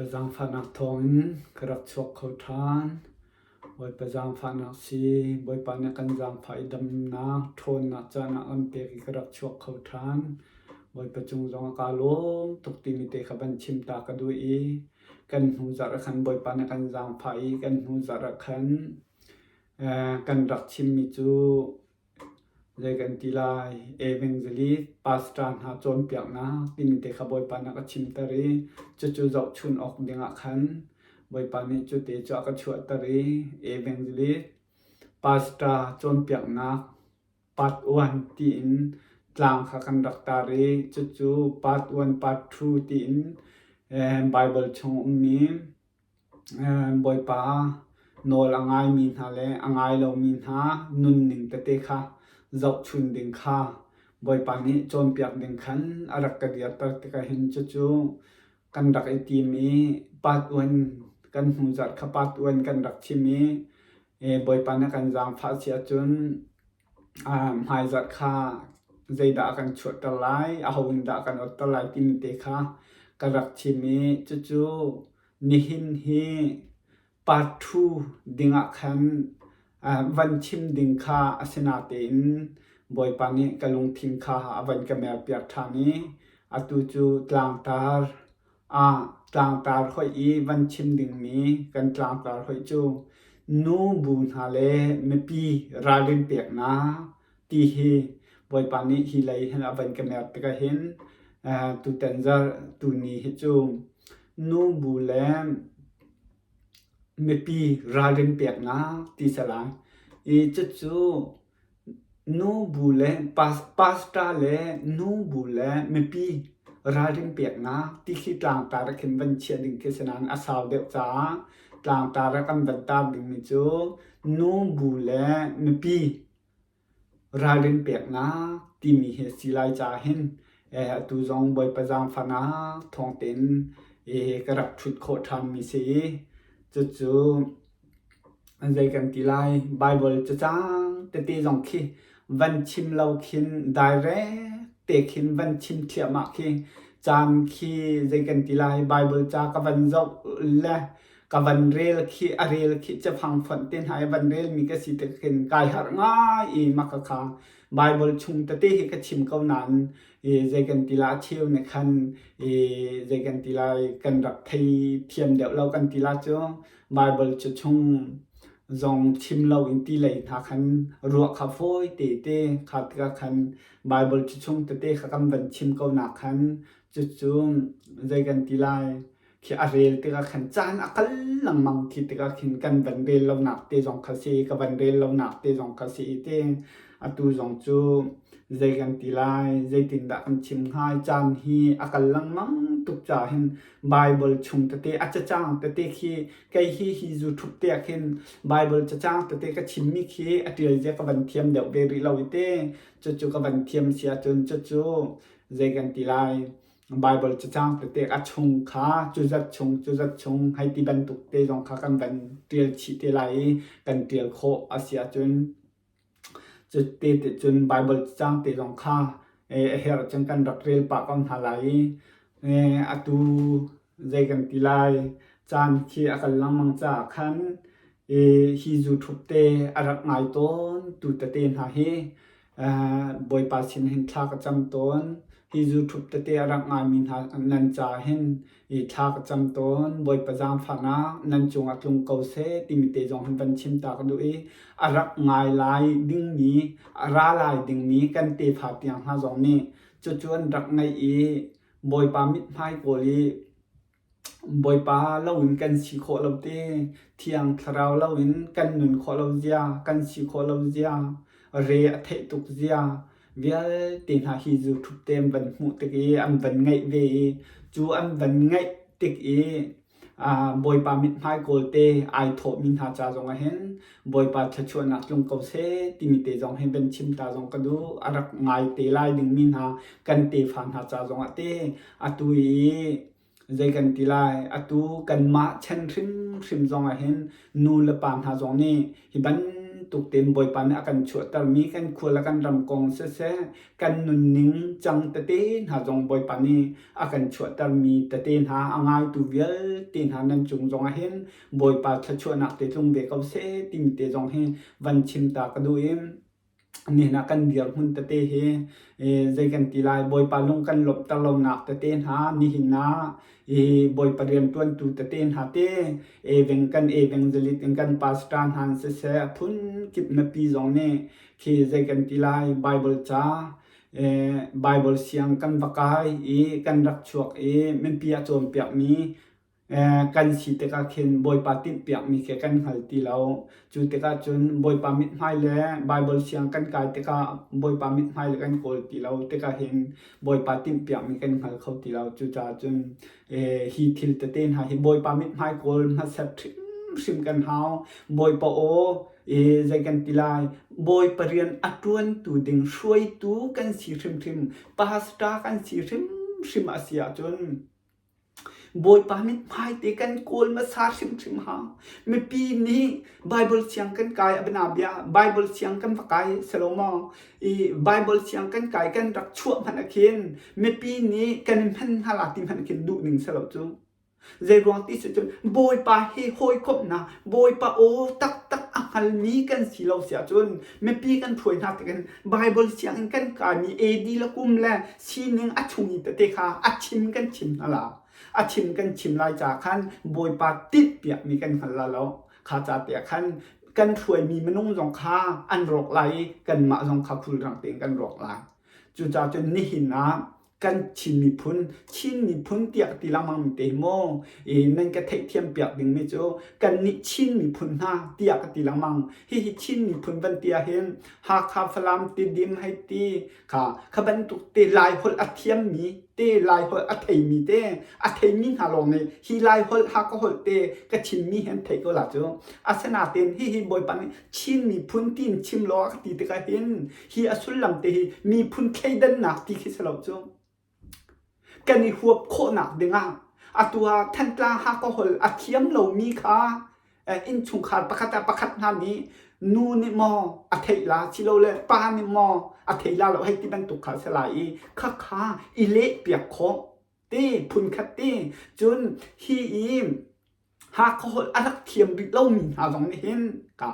Bawipa zaangfahnak thawngin ka rak chuak kho ṭhan. Bawipa zaangfahnak si. Bawipa nih a kan zaangfah i damnak, ṭhawnnak caan a kan pek i ka rak chuak kho ṭhan. Bawipa cung zongah kaa lawm tuk timi te kha van chim ta ka duh i kan hnu zarh ah khan Bawipa nih a kan zaangfah i kan hnu zarh ah khan kan rak chimmi cu Zei kan ti lai, evangelist, pastor hna cawnpiaknak timi te kha Bawipa nih a ka chimter i cucu zohchun awk dingah khan Bawipa nih cute cu a ka chuahter i evangelist, pastor cawnpiaknak part one tiin tlang kha kan rak tar i cucu part one, part two tiin Baibal chung ummi Bawipa nawl a ngaimi hna le a ngai lomi hna nunning tete kha zohchun ding kha Bawipa nih cawnpiak ding khan a rak ka dirter tikah hin cucu kan rak i tim i part one kan hnu zarh kha part one kan rak chim i Bawipa nih a kan zaangfah si ahcun hmaizarh kha zeidah a kan chuahter lai, aho in dah a kan awtter lai timi te kha ka rak chim i cucu nihin hi part two dingah khan van chim ding kha a si natein Bawipa nih ka lungthin kha a van ka merpiak ṭhan i atu cu tlangtar ah tlangtar hoih i van chim dingmi kan tlangtar hoih cu nu bu hna le mipi ralrin peknak ti hi Bawipa nih hi lei hin a van ka mer tikah hin tutan zarh tuni hi cu nu bu le mipi ralrin peknak ti si lai. I cucu Nubu le pastor le nubu le mipi ralrin peknak ti khi tlangtar ah khin van chiah ding khi si nain a sau deuh caah tlangtar ah kan van tar dingmi cu nubu le mipi ralrin peknak timi hi a si lai caah hin atu zong Bawipa zaangfahnak thawng tein ka rak ṭhut khawh ṭhanmi si i cucu Zei kan ti lai, Baibal cacang tete zong khi van chim lo khin direct te khin van chim thliahmah khi caan khi zei kan ti lai, Baibal ca ka van zoh le ka van rel khi a rel khi cafang fonh te hna i van relmi ka si tik khin kai harh ngai i maka kha Baibal chung tete hi ka chim ko nain i zei kan ti la cheu nih khan i zei kan ti lai kan rak thei thiam deuh lo kan ti la cu Baibal cu chung zong chim loin ti lei hna khan ruah kha fawi tete kha tikah khan Baibal cu chung tete kha kan van chim ko nak khan cucu zei kan ti lai khi a rel tikah khan caan a kal lengmang khi tikah khin kan van rel lonak te zong kha si ka van rel lonak te zong kha si te atu zong cu zei kan ti lai zeitindah kan chim hnga caan hi a kal lengmang tuk caah hin Baibal chung tete a cacang tete khi kei hi hi YouTube te ah khin Baibal cacang tete ka chimmi khi a ṭial zia ka van thiam deuh ve rih lo i te cucu ka van thiam si ahcun cucu zei kan ti lai Baibal cacang tete a chung kha cu zat chung cu zat chung hei ti bantuk te zong kha kan van ṭial chih te lai i kan ṭial khawh a si ahcun Cuti ticun Baibal cacang te zong kha a herh cun kan rak rel pah ko hna lai i atu zei kan ti lai caan khi a kal lengmang caah khan hi zu ṭhup te a rak ngai tawn tu tete hna hi Bawipa sin hin thla ka cam tawn. Hi zu ṭhup tete a rak ngaimi hna nan ca hin i thla ka cam tawn. Bawipa zaangfahnak nan cungah tlung ko seh timi te zong hin van chim ta ka duh i a rak ngai lai dingmi, a ra lai dingmi kan tefa tiang hna zong nih cucu an rak ngaih i Bawipa mithmai kawl i Bawipa loin kan si khawh lo te, Thiang Thlarau loin kan nun khawh lo zia, kan si khawh lo zia, re a theih tuk zia vialte hna hi zu ṭhup te an van hmuh tik i an van ngaih ve i cu an van ngaih tik i Bawipa mithmai kawl te ai thawhmi hna ca zongah hin Bawipa thluachuahnak tlung ko seh timi te zong hi van chim ta zong ka duh. A rak ngai te lai dingmi hna kan tefa hna ca zongah te atu i zei kan ti lai atu kanmah chan hrimhrim zongah hin nu le pa hna zong nih hi bantuk. bantuk tein Bawipa nih a kan chuahtermi kan khua le kan ram kong siseh, kan nunning cang tete hna zong Bawipa nih a kan chuahtermi tete hna a ngaitu vialte hna nan cung zong ah hin Bawipa thluachuahnak te tlung ve ko seh timi te zong hi van chim ta ka duh i nihin ah kan dirhmun tete hi zei kan ti lai Bawipa lung kan lawmhter lonak tete hna nihin ah i Bawipa rianṭuantu tete hna te eveng kan evangelist in kan pastor hna siseh a phunkip mipi zong nih khi zei kan ti lai Bible ca Bible siang kan va kai i kan rak chuak i mipi a cawnpiakmi Kan si tikah khin Bawipa tinhpiakmi khi kan hngal ti lo. Cu tikah cun Bawipa mithmai le Baibal siang kan kai tikah Bawipa mithmai le kan kawl ti lo tikah hin Bawipa tinhpiakmi kan hngal kho ti lo. Cucaah cun hi thil tete hna hi Bawipa mithmai kawl hmasat hrimhrim kan hau. Bawipa aw zei kan ti lai Bawipa rian a ṭuantu ding hruaitu kan si hrimhrim, pastor kan si hrimhrim a si ahcun Bawipa mithmai te kan kawl hmasa hrimhrim hau. Mipi nih Baibal siang kan kai a bana bia Baibal siang kan va kai si lo maw? I Baibal siang kan kai kan rak chuah hmanh ah khin mipi nih kan i hman hna la ti hmanh khin duh ning si lo cu. Zeiruang ti si cun Bawipa he hawikomhnak Bawipa aw taktak a hngalmi kan si lo si ahcun mipi kan hruai hna tikin Baibal sianginn kan kaimi AD le kum le sining a chung i tete kha a chim kan chim hna la. A chim kan chim lai ca khan Bawipa tinhpiakmi kan hngal la lo. Kha ca te ah khan kan hruaimi minung zong kha an rawk lai i kanmah zong kha khulrang tein kan rawk lai. Cucaah cun nihin ah kan Chin miphun, Chin miphun tiah ti lengmang te hi maw i nan ka theihthiam piak dingmi cu kannih Chin miphun hna tiah ka ti lengmang. Hihi Chin miphun van ti ahhin Hakha, Falam, Tidim hei ti kha kha bantuk te Laiholh a thiammi te Laiholh a theimi te a theimi hna lawng nih hi Laiholh Hakha holh te ka chimmi hi an theih ko la cu. Asinain hihi Bawipa nih Chin miphun tiin chim law a ka ti tikah hin Hi a sullam te hi miphun thleidannak ti khi si lo cu. Kan i huap khawhnak dingah atu ah Thantlang Hakha holh a thiam lomi kha innchungkhar pakhat ah pakhat hna nih nu nih maw a theih la silole pa nih maw a thei la lo hei ti bantuk kha a si lai i khakha i lehpiak khawh te phunkhat te cun hi i Hakha holh a rak thiam rih lomi hna zong nih hin ka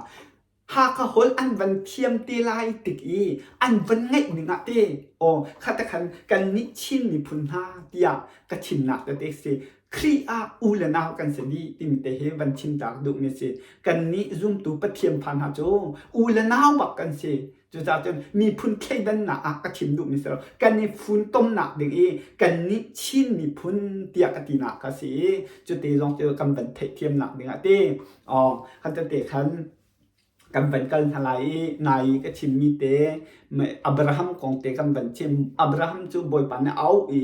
Hakha holh an van thiam te lai tik i an van ngaih ning ah te aw kha te khan kannih Chin miphun hna tiah ka chimnak tete si Khrih ah u le nau kan si dih timi te hi van chim ta duhmi si. Kannih zumtu Pathian fa hna cu u le nau bak kan si. Cucaah cun miphun thleidannak ah ka chim duhmi si lo. Kan i funtomnak ding i kannih Chin miphun tiah ka tinak kha si i cuti zong cu kan van theihthiamnak ding ah ti aw kan tete khan kan van kal hna lai i nai i ka chimmi te Abraham kong te kan van chim. Abraham cu Bawipa nih a auh i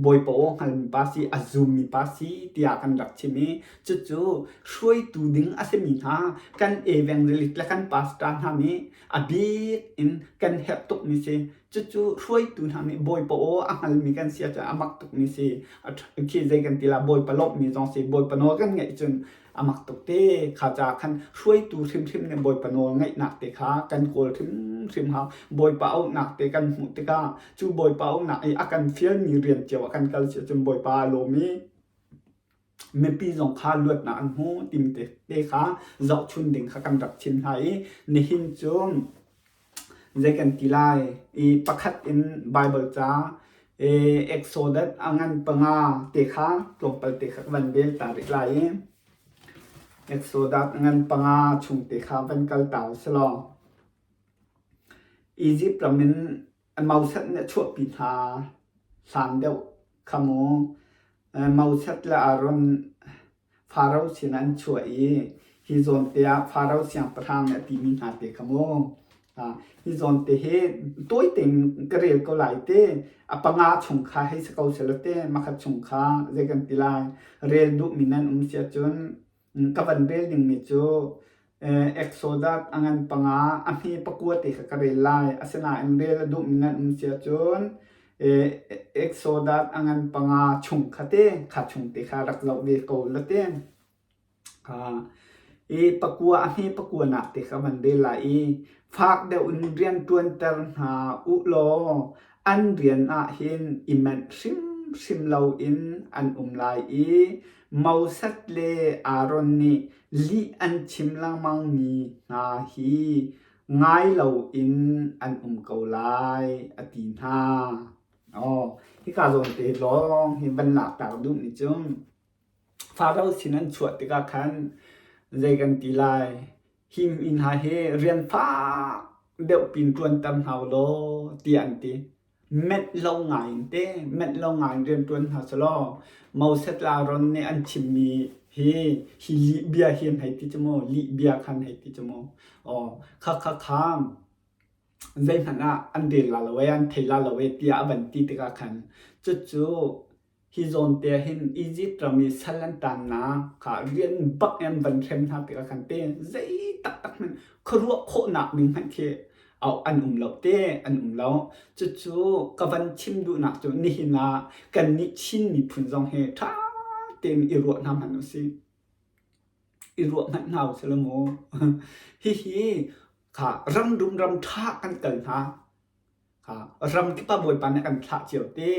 Bawipa aw hngalmi pa si, a zummi pa si tiah kan rak chim i cucu hruaitu ding a simi hna kan evangelist le kan pastor hna nih a bik in kan herh tukmi si. Cucu hruaitu hna nih Bawipa aw a hngalmi kan si ahcun a mak tukmi si. Khi zei kan ti la Bawipa lawmhmi zong si, Bawipa nawl kan ngaih cun a mak tuk te. Kha ca khan hruaitu hrimhrim nih Bawipa nawl ngaihnak te kha kan kawl hrimhrim hau. Bawipa auhnak te kan hmuh tikah cu Bawipa auhnak i a kan fialmi rian cio ah kan kal si ahcun Bawipa a lawm i mipi zong kha luatnak an hmu timi te kha zohchun ding kha kan rak chim hna i nihin cu zei kan ti lai i pakhat in Baibal ca Exodus a ngan panga te kha tlawmpal te kha ka van rel ta rih lai i Exodus a ngan panga chung te kha van kal ta u law Izipt ram in Moses nih a chuahpi hna hlan deuh kha mu Moses le Aaron Faro sinah an chuah i hi zawn te ah Faro siangpahrang nih a timi hna te kha mu hi zawn te hi tawi tein ka rel ko lai te a panga chung kha hei si ko selaw te makhat chung kha zei kan ti lai rel duhmi nan um si ahcun Ka van rel dingmi cu Exodus a ngan panga a hme pakua te kha ka rel lai. Asinain rel a duhmi nan um si ahcun Exodus a ngan panga chung kha te, kha chung te kha rak zoh ve ko la te. I pakua a hme pakua nak te kha van rel lai i fak deuh in rian ṭuanter hna u law an rian ah hin i manh hrimhrim loin an um lai i Moses le Aaron nih lih an chim lengmangmi hna hi ngai loin an um ko lai, a ti hna. Aw, hika zawn te lawng hi van laktak duhmi cu Faro sin an chuah tikah khan zei kan ti lai? Hi mi hna hi rian fak deuh pin ṭuanter hna u law tiah an ti. Menh lo ngai in te, menh lo ngai in rian ṭuan hna selaw Moses le Aaron nih an chimmi hi hi lih bia hi an hei ti cu mu, lih bia kha an hei ti cu mu. Aw, khakha kham zeihmanh ah an rel la lo ee, an thei la lo ee tiah a van ti tikah khan cucu Hi zawnte ah hin Izipt ram i sal an taannak kha rian bak in an van hrem hna tikah khan te zei taktak hmanh khuaruah khawhnak ding hmanh khi an um lo te an um lo. Cucu ka van chim duhnak cu nihin ah kannih Chin miphun zong hi ṭha tein i ruah hna hmanh usih. I ruah hmanh hna usih law mu. Hihi kha ram dum ram ṭha kan kal hna. Ram kip ah Bawipa nih a kan thlah cio te.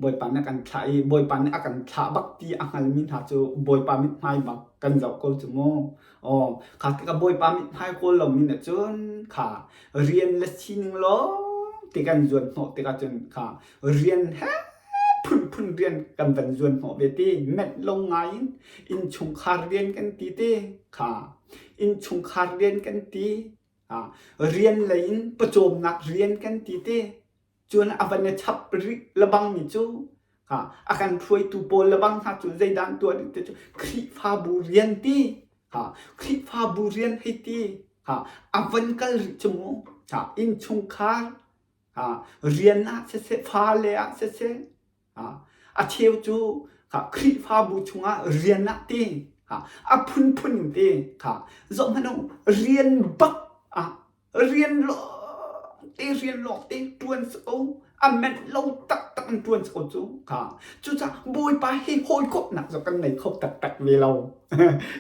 Bawipa nih a kan thlah i Bawipa nih a kan thlah bak ti a hngalmi hna cu Bawipa mithmai bak kan zoh ko cu mu. Aw, kha tikah Bawipa mithmai kawl lomi nih cun kha rian le sining lawng ti kan zuan hnawh tikah cun kha rian he phunphun rian kan van zuan hnawh ve ti menh lo ngai in innchungkhar rian kan ti te kha innchungkhar rian kan ti Rian lei in pawcawmnak rian kan ti te cun a van i chap rih lebangmi cu a kan hruaitu pawl lebang hna cu zeidah an tuah dih ti cu Khrihfabu rian ti Khrihfabu rian hei ti a van kal rih cu mu innchungkhar rian ah siseh fale ah siseh A cheu cu Khrihfabu chungah rian ah ti a phunphun in ti zoh hmanh u rian bak ah rian lawng te rian lawng te ṭuan si ko a menh lo taktak in ṭuan si ko cu kha cucaah Bawipa hi hawikomhnak cu kan nei kho taktak ve lo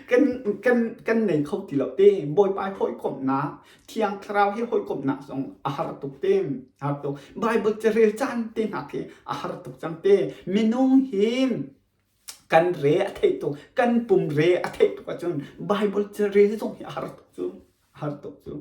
kan kan kan nei kho ti lo te Bawipa hawikomhnak Thiang Thlarau he hawikomhnak zong a har tuk te har tuk Bible carel caan te hna khi a har tuk cang te minung hi kan re a theih tuk kan pum re a theih tuk ahcun Bible carel zong hi a har tuk cu a har tuk cu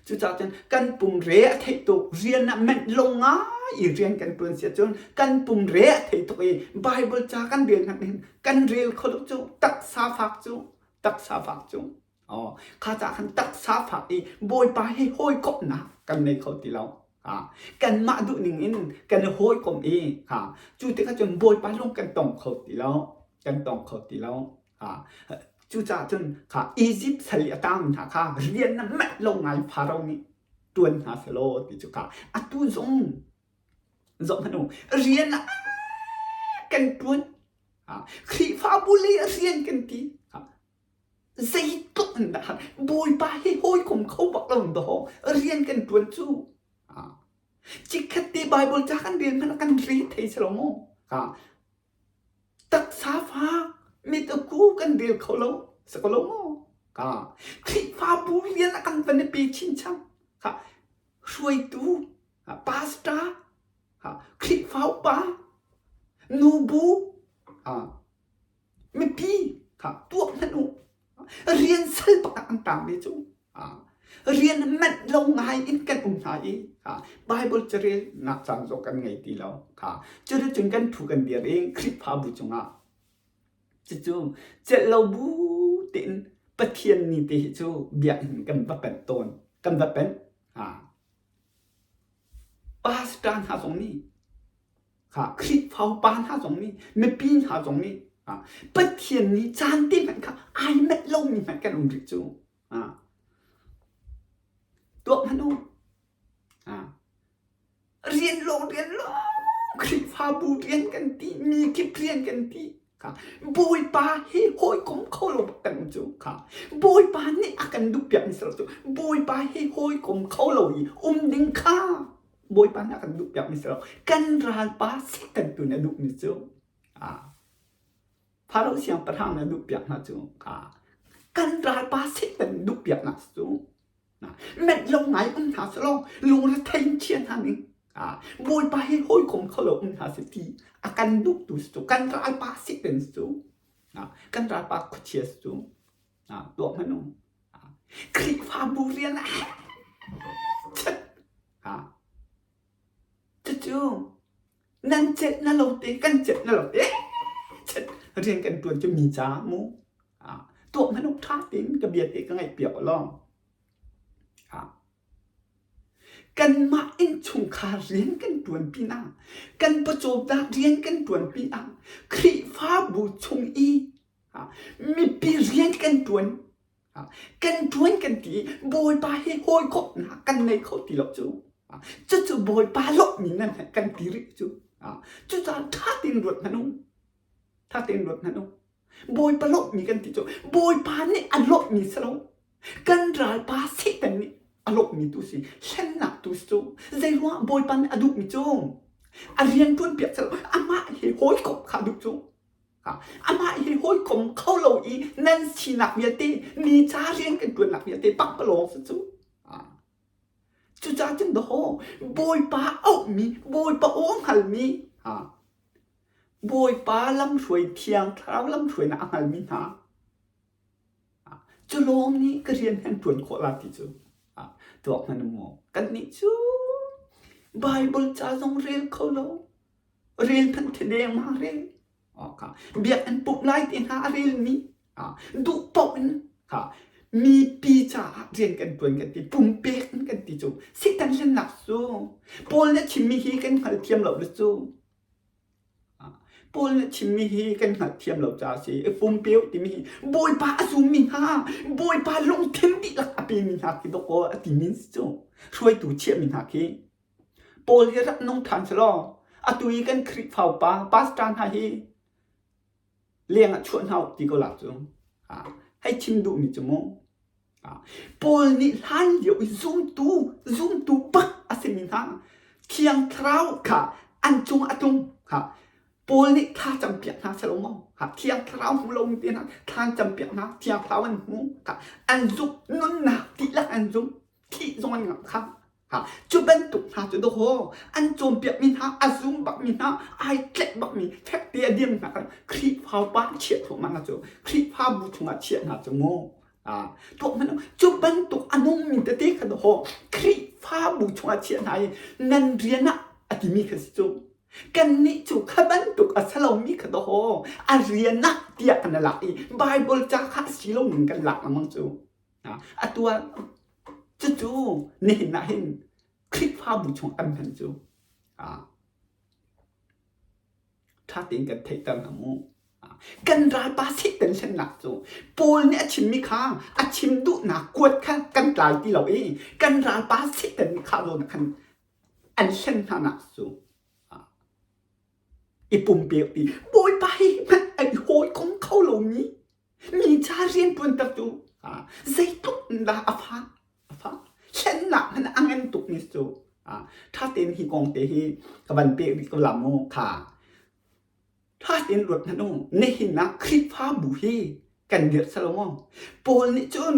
cucaah cun kan pum re a theih tuk rian ah menh lo ngai i rian kan tuan si ahcun kan pum re a theih tuk i Bible ca kan rel hmanh hin kan rel kho lo cu taksa fak cu taksa fak cu Kha ca khan taksa fak i Bawipa he hawikomhnak kan nei kho ti lo. Kanmah duhning in kan i hawikom i cu tikah cun Bawipa lung kan tong kho ti lo. Kan tong kho ti lo. Cucaah cun kha Izipt sal i a tangmi hna kha rian na manh lo ngai Faro nih ṭuan hna selaw ti cu kha atu zong zoh hmanh u rian kan ṭuan Khrihfabu lei rian kan ti Zeitluk in dah Bawipa hi hawikom kho bak lo dawh rian kan ṭuan cu. Chikkhat te Bible ca kan rel hmanh ah kan re thei si lo maw? Taksa fak mit a ku kan rel kho lo si ko lo maw? Khrihfabu rian a kan van i pe chinchang. Hruaitu, pastor, Khrihfa upa, nubu, Mipi kha tuak hmanh u. Rian sal bak ah an tang ve cu. Rian manh lo ngai in kan um hna i Bible carel nak caan zong kan ngei ti lo. Cuticun kan thu kan dir i Khrihfabu cungah cucu celh lo bu tein Pathian ni te hi cu biakinn kan va panh tawn. Kan va panh. Pastor hna zong nih Khrihfa upa hna zong nih mipi hna zong nih Pathian nih caan te hmanh kha ai manh lomi hmanh kan um rih cu. Tuak hmanh u. Rian lawng rian lawng Khrihfabu rian kan ti mi kip rian kan ti. Bawipa hi hawikom kho lo bak kan um cu. Bawipa nih a kan duh piak mi si lo cu. Bawipa hi hawikom kho lo i um ding kha Bawipa nih a kan duhpiakmi si lo. Kan ralpa Satan tu nih a duhmi cu Pharaoh siangpahrang nih a duhpiak hna cu. Kan ralpa Satan duhpiaknak cu menh lo ngai um hna selaw lungrethei in chia hna ning Bawipa he hawikom kho lo um hna seh ti a kan duhtu cu kan ralpa Satan cu kan ralpa khuachia cu tuah hmanh u. Khrihfabu rian ah Cucu nan celh na lo te kan celh na lo te rian kan ṭuan cu mi ca mu tuah hmanh awk ṭha tein ka bia te ka ngaihpiak u law kanmah innchungkhar rian kan ṭuan pinah kan pawcawmnak rian kan ṭuan pinah Khrihfabu chung i mipi rian kan ṭuan Kan ṭuan kan ti i Bawipa hi hawikomhnak kan ngei kho ti lo cu. Cucu Bawipa lawmhmi nan kan ti rih cu. Cucaah ṭha tein ruat hmanh u. Ṭha tein ruat hmanh u. Bawipa lawmhmi kan ti cu Bawipa nih a lawmhmi si lo. Kan ralpa Satan nih a lawmhmi tu si, hlennak tu si cu. Zeiruangah Bawipa nih a duhmi cu a rian ṭuan piak si lo, amah he hawikomh kha a duh cu. Amah hi hawikom kho lo i nan sinak vialte mi ca rian kan ṭuannak vialte pakpalawng si cu. Cucaah cun dawh Bawipa auhmi, Bawipa aw hngalmi, Bawipa lamhruai thiang thlarau lamhruainak a hngalmi hna cu lawng nih ka rian han ṭuan khawh la ti cu tuak hmanh maw kannih cu Bible ca zong rel kho lo rel hmanh thi dengmang rel biakinn pumh lai te hna a relmi duh paoh in mipi caah rian kan ṭuan kan ti pumpek in kan ti cu Satan hlennak cu Paul nih a chimmi hi kan hngalthiam lo le cu Paul nih a chimmi hi kan hngalhthiam lo caah a si pumpeu timi hi Bawipa a zummi hna Bawipa lungthin dihlak a pemi hna khi dawkaw a timi si cu hruaitu chiahmi hna khi Paul hi rak nung ṭhan selaw atu i kan Khrihfa upa pastor hna hi leng ah chuah hna u ti ko la cu. Hei chim duhmi cu mu. Paul nih hlan lio i zumtu zumtu bak a simi hna Thiang Thlarau kha an cung a tlung. Paul nih thla campiak hna selaw maw Thiang Thlarau hmu lomi te hna thla an campiak hna Thiang Thlarau an hmu an zumh nunnak dihlak an zumh thih zong an ngamh kha. Cu bantuk hna cu dawh an cawnpiakmi hna a zum bakmi hna ai tlaih bakmi fekte a dirmi hna kha Khrihfa upa chiah thluahmah hna cu Khrihfabu chungah chiah hna cu mu tuah hmanh cu bantuk a nungmi tete kha dawh Khrihfabu chungah chiah hna i nan rian ah a timi kha si cu kannih cu kha bantuk a si lomi kha dawh a rian ah tiah kan lak i Bible ca kha a si lo ning kan lak lengmang cu Atu ah cucu nihin ah hin Khrihfabu chung an hman cu ṭha tein kan theihter hna mu. Kan ralpa Satan hlennak cu Paul nih a chimmi kha a chim duhnak kuat kha kan tlai ti lo i kan ralpa Satan nih kha zawn ah khan an hlen hnanak cu i pumpek ti Bawipa hi hmanh ai hawikom kho lomi Mi ca rianṭuanter cu zeitluk in dah a fah a fah hlennak hmanh a ngan tuk mi cu ṭha tein hi kong te hi ka van pek rih ko la mu kha ṭha tein ruat hmanh u nihin ah Khrihfabu hi kan dirh selo maw Paul nih cun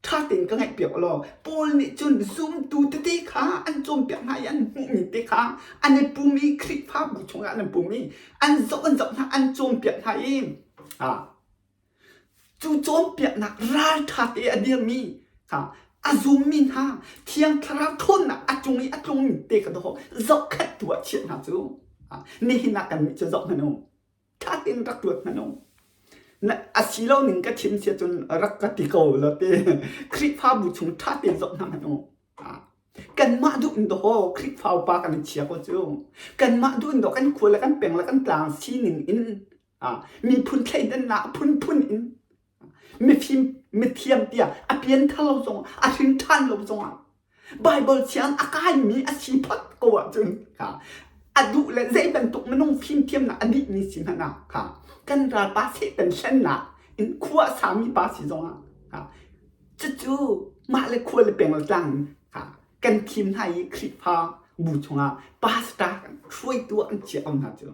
ṭha tein ka ngaihpiak u law Paul nih cun zumtu tete kha an cawnpiak hna i an hmuhmi te kha an i pum i Khrihfabu chungah an i pum i an zoh an zoh hna an cawnpiak hna i cu cawnpiaknak ralṭha te a dirmi kha a zummi hna Thiang Thlarau ṭhawnnak a cung i a tlungmi te kha dawh zohkhenhtu ah chiah hna cu nihin ah kannih cu zoh hmanh u ṭha tein rak ruat hmanh u. A si lo ning ka chim sia cun rak ka ti ko la te. Khrihfabu chung ṭha tein zoh hna hmanh u. Kanmah duh in dawh Khrihfa upa kan i chia ko cu. Kanmah duh in dawh kan khua le kan peng le kan tlang sining in miphun thleidannak a phunphun in mifim mithiam tiah a pianthar lo zong a hrin ṭhan lo zongah Bible thiang a kaimi a si phot ko ahcun kha a duh le zei bantuk minung fimthiamnak a dihmi si hmanh ah kha kan ralpa Satan hlennak in khua a sami pa si zongah kha cucu mah le khua le peng le tlang in kha kan thim hna i Khrihfa bu chungah pastor hruaitu an chiah ko hna cu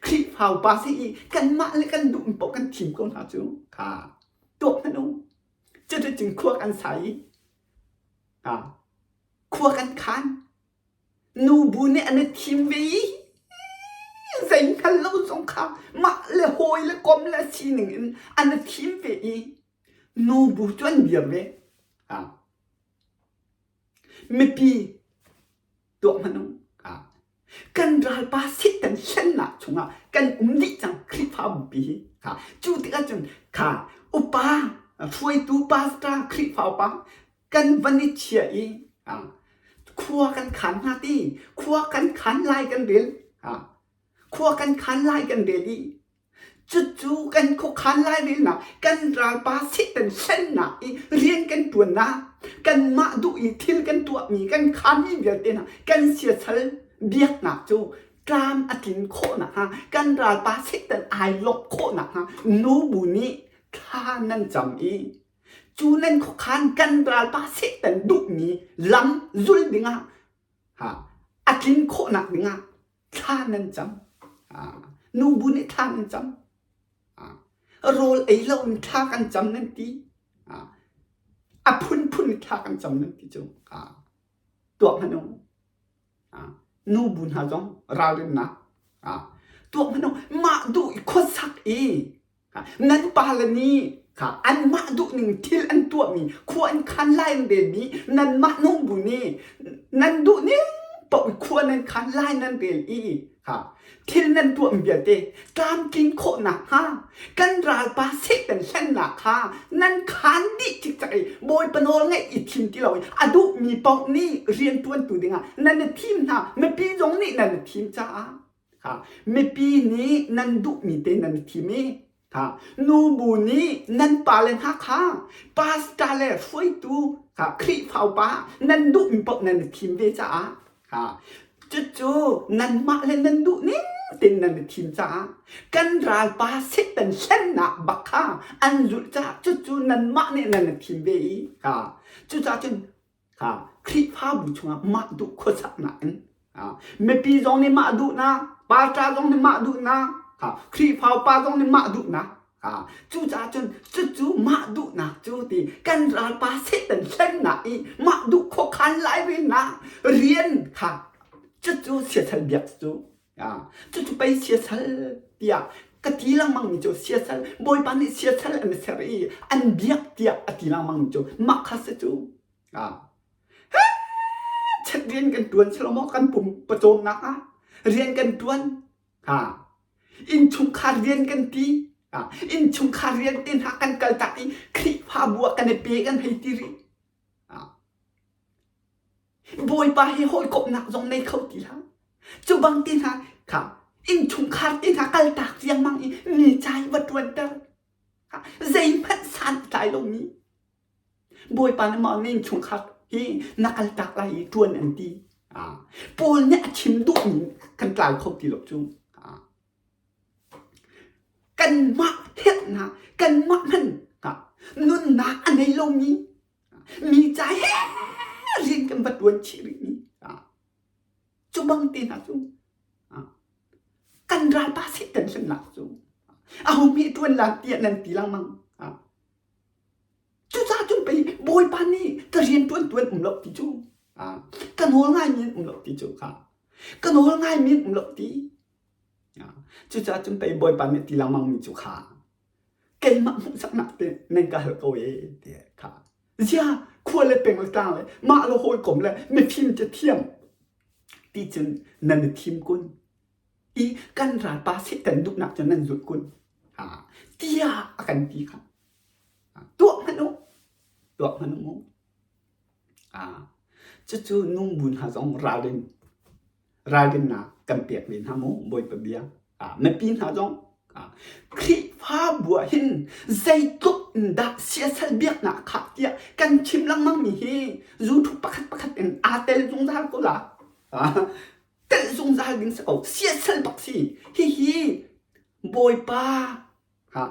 Khrihfa upa si i kanmah le kan duh paoh kan thim ko hna cu kha. Tuak hmanh u. Cuticun khua kan sa i khua kan khan. Nubu nih an i thim ve i zei hngal lo zong kha mah le hawi le kom le sining in an i thim ve i nubu cu an dir ve. Mipi tuah hmanh u. Kan ralpa Satan hlennak chungah kan um dih cang Khrihfabu pi hi. Cu tikah cun kha upa hruaitu pastor Khrihfa upa kan van i chia i khua kan khan hna ti khua kan khan lai kan rel khua kan khan lai kan rel i Cucu kan khuakhan lairelnak kan ralpa Satan hlennak i rian kan ṭuannak, kanmah duh i thil kan tuahmi, kan khanmi vialte hna kan siasal biaknak cu tlam a tlin khawh nakhnga, kan ralpa Satan ai lawmh khawh nakhnga nubu nih thla nan cam i cu nan khuakhan kan ralpa Satan duhmi lam zul dingah a tlin khawhnak dingah thla nan cam. Nubu nih thla nan cam. Rawl ei lo in thla kan cam nan ti. A phunphun in thla kan cam nan ti cu. Tuah hmanh u. Nubu hna zong ralrinnak. Tuah hmanh u. Mah duh i khuasak i Nan pale nih kha anmah duhning thil an tuahmi khua an khan lai an relmi nanmah nungbu nih nan duhning paoh i khua nan khan lai nan rel i kha thil nan tuahmi vialte tlamtlin khawh nakhnga kan ralpa Satan hlennak kha nan khan dih cikcek i Bawipa nawl ngaih i thim ti lo i a duhmi paoh nih rianṭuantu dingah nan i thim hna mipi zong nih nan i thim caah Mipi nih nan duhmi te nan i thim i nubu nih nan pale hna kha pastor le hruaitu Khrihfa upa nan duhmi paoh nan i thim ve caah cucu nanmah le nan duh ning tein nan i thim caah kan ralpa Satan hlennak bak kha an zulh caah cucu nanmah nih nan i thim ve i cucaah cun Khrihfabu chungah mah duh khuasaknak in mipi zong nih mah duhnak, pastor zong nih mah duhnak, Khrihfa upa zong nih mah duhnak. Cucaah cun cucu mah duhnak cu ti kan ralpa Satan hlennak i mah duh khuakhan lairelnak rian kha cucu siasal biak cu cucu pei siasal tiah ka ti lengmang mi cu siasal Bawipa nih siasal an ser i an biak tiah a ti lengmang mi cu mah kha si cu chet rian kan ṭuan silo maw kan pum pawcawmnak ah rian kan ṭuan innchungkhar rian kan ti innchungkhar rian te hna kan kaltak i Khrihfabu ah kan i pe kan hei ti rih Bawipa he hawikomhnak zong nei kho ti hlah. Cu bang te hna kha innchungkhar te hna kaltak riangmang i mi ca i va ṭuanter. Zeihmanh san a tlai lomi Bawipa nih mah na innchungkhar hi na kaltak lai i ṭuan an ti. Paul nih a chim duhmi kan tlai kho ti lo cu. Kanmah herhnak, kanmah hman nunnak a nei lomi mi ca he rian kan va ṭuan chih rihmi cu bang te hna cu kan ralpa Satan hlennak cu aho hme ṭuan lan tiah nan ti lengmang. Cucaah cun pei Bawipa nih ka rian ṭuan ṭuan um lo ti cu ka nawl ngaimi an um lo ti cu kha ka nawl ngaimi an um lo ti. Cucaah cun pei Bawipa nih ti lengmang mi cu kha keimah hmuhsaknak te nan ka hal ko ee tiah kha zia khua le peng le tlang le mah le hawikom le mifim cathiam ti cun nan i thim kun i kan ralpa Satan duhnak cu nan zulh kun tiah a kan ti kha tuah hmanh u tuah hmanh u mu cucu nungbu hna zong ralrin ralrinnak kan pek ve hna mu Bawipa bia mipi hna zong Khrihfabu ah hin zeitluk in dah siasal biaknak kha tiah kan chim lengmang mi hi zu pakhat pakhat in aa tel zungzal ko la tel zungzal ding si ko siasal bak si hihi Bawipa Ha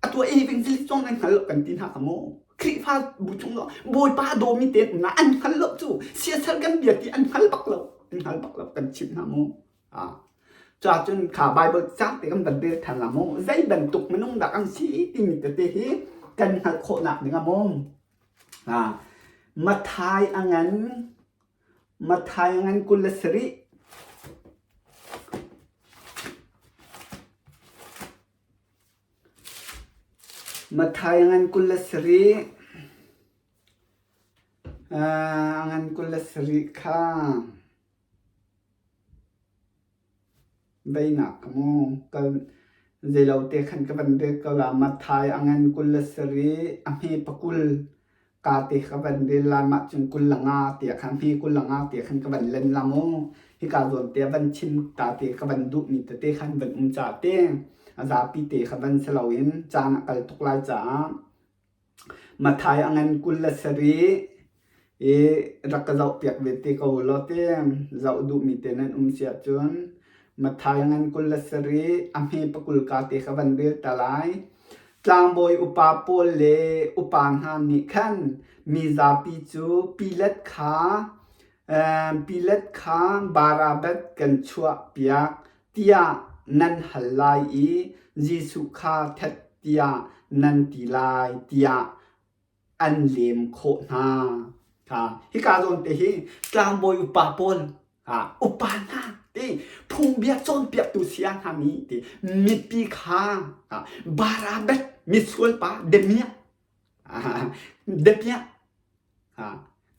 atu evangelist zong nan hngal lo kan ti hna kha mu. Khrihfa bu chung zong Bawipa a dawmi te an um an hngal lo cu siasal kan bia ti an hngal bak lo. An hngal bak lo kan chimh hna mu. Ah Ca cun kha Bible cang te kan van rel than la mu. Zei bantuk minung dah kan si timi tete hi. Kan hngalh khawhnak ding ah maw Mathai a ngan Mathai a ngan 27 Mathai a ngan 27 a ngan 27 kha Veinak ka maw kal zeilote khan ka van rel ko la. Mathai a ngan 27 a hme pakul ka te ka van rel la mah cun 25 tiah khan hme 25 tiah khan ka van len la mu. Hika zawn te van chim ta te ka van duhmi tete khan van um ca te a zapi te kha van si loin caan a kal tuk lai caah Mathai a ngan 27 i rak ka zohpiak ve te ko law ti zoh duhmi te nan um si ahcun Mathai a ngan 27 a hme pakul ka te kha van rel ta lai. Tlangbawi upa pawl le upa hna nih khan mizapi cu Pilat kha Pilat kha Barabbas kan chuahpiak tiah nan hal lai i Jesuh kha that tiah nan ti lai tiah an lem khawh hna. Hika zawn te hi tlangbawi upa pawl upa hna ti phungbia cawnpiaktu saya hna nih ti mipi kha Barabbas misual pa damiah damiah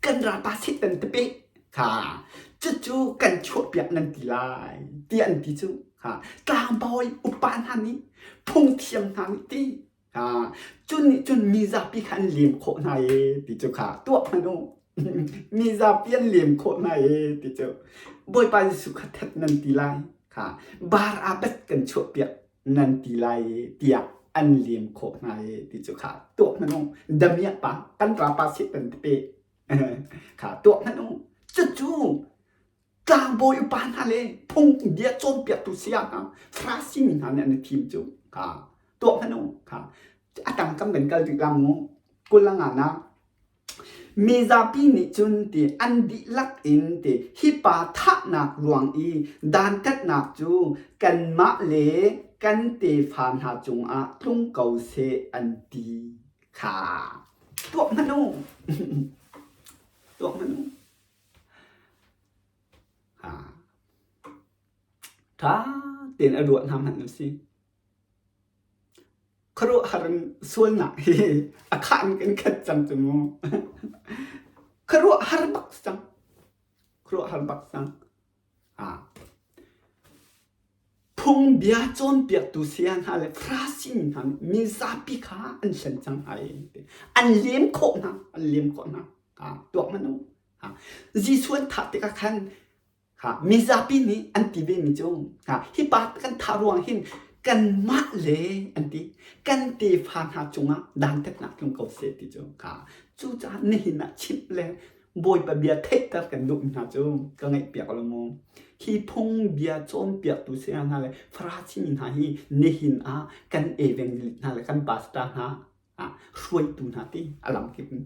Kan ralpa Satan tepe kha cucu kan chuahpiak nan ti lai tiah an ti cu. Tlangbawi upa hna nih phungthiam hna nih ti cu nih cun mizapi kha an lem khawh hna ee ti cu kha tuah hmanh u. Mizapi an lem khawh hna ee ti cu Bawipa Jesuh kha that nan ti lai kha Barabbas kan chuahpiak nan ti lai tiah an lem khawh hna i ti cu kha tuah hmanh u damiah pa kan rapa Satan tepe kha tuah hmanh u cucu tlangbawi upa hna le phung bia cawnpiaktu saya hna Farasi mi hna nih an i thim cu kha tuah hmanh u kha a tang kam kan kal rih la mu 25 nak Mizapi nih cun ti an dihlak in ti hi pa thahnak ruang i dantatnak cu kanmah le kan tefa hna cungah tlung ko seh an ti kha tuah hmanh u. Tuah hmanh u. Ha. Ṭha tein a ruah hna hmanh u sih. Khuaruahhar in sualnak hi a khah in kan khat cang cu mu. Khuaruahhar bak cang. Khuaruahhar bak cang. Ah. Phungbia cawnpiaktu saya hna le Farasi mi hna nih mizapi kha an hlen cang hna i an lem khawh hna, an lem khawh hna. Ah, tuak hmanh u. Ah, Jesuh an thah tikah khan Mizapi nih an ti vemi cu hi pa kan thah ruang hin kanmah le an ti kan tefa hna cungah dantatnak tlung ko seh ti cu cucaah nihin ah chimh le Bawipa bia theihter kan duhmi hna cu ka ngaihpiak lo mu. Hi phungbia cawnpiaktu saya hna le Farasi mi hna hi nihin ah kan evangelist hna le kan pastor hna hruaitu hna ti a lamkip in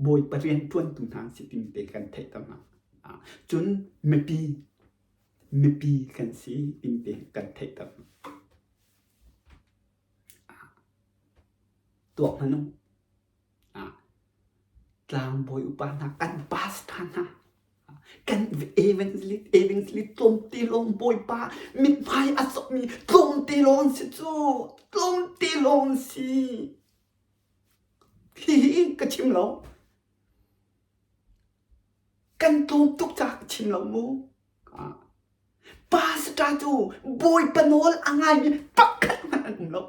Bawipa rianṭuantu hna an si timi te kan theihter hna. Cun mipi mipi kan si timi te kan theihter hna. Tuak hmanh u. Tlangbawi upa hna kan pastor hna kan evangelist evangelist tlawmte lawng Bawipa mithmai a sawhmi tlawmte lawng si cu tlawmte lawng si hihi ka chim lo kan tlawm tuk caah ka chim lo mu pastor cu Bawipa nawl a ngaimi pakhat hmanh an um lo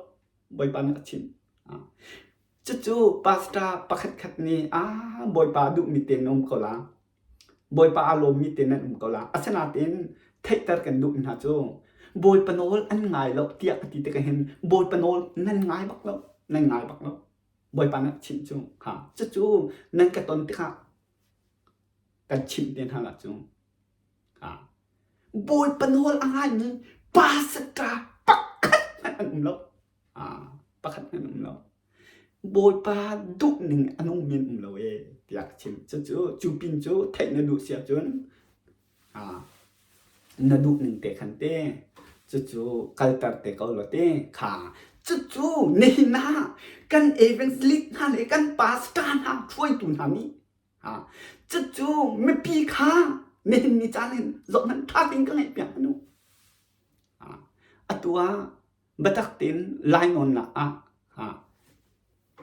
Bawipa nih a chim Cucu pastor pakhatkhat nih ah Bawipa duhmi te nan um ko la. Bawipa aa lawmmi te nan um ko la. Asinain theihter kan duhmi hna cu Bawipa nawl an ngai lo tiah ka ti tikah hin Bawipa nawl nan ngai bak lo. Nan ngai bak lo. Bawipa nih a chimh cu. Ha, cucu nan ka ton tikah kan chimh te hna la cu. Ha. Bawipa nawl a ngaimi pastor pakhat hmanh an um lo. Pakhat hmanh um lo. Bawipa duhning a nungmi an um lo ee tiah ka chim. Cucu cu pin cu theih na duh si ahcun na duhning te khan te cucu kalter te ko law te kha. Cucu nihin ah kan evangelist hna le kan pastor hna hruaitu hna nih cucu mipi kha nihin ni caan hin zohhmanh ṭha tein ka ngaihpiak hmanh u. Atu ah biatak tein lainawnnak ah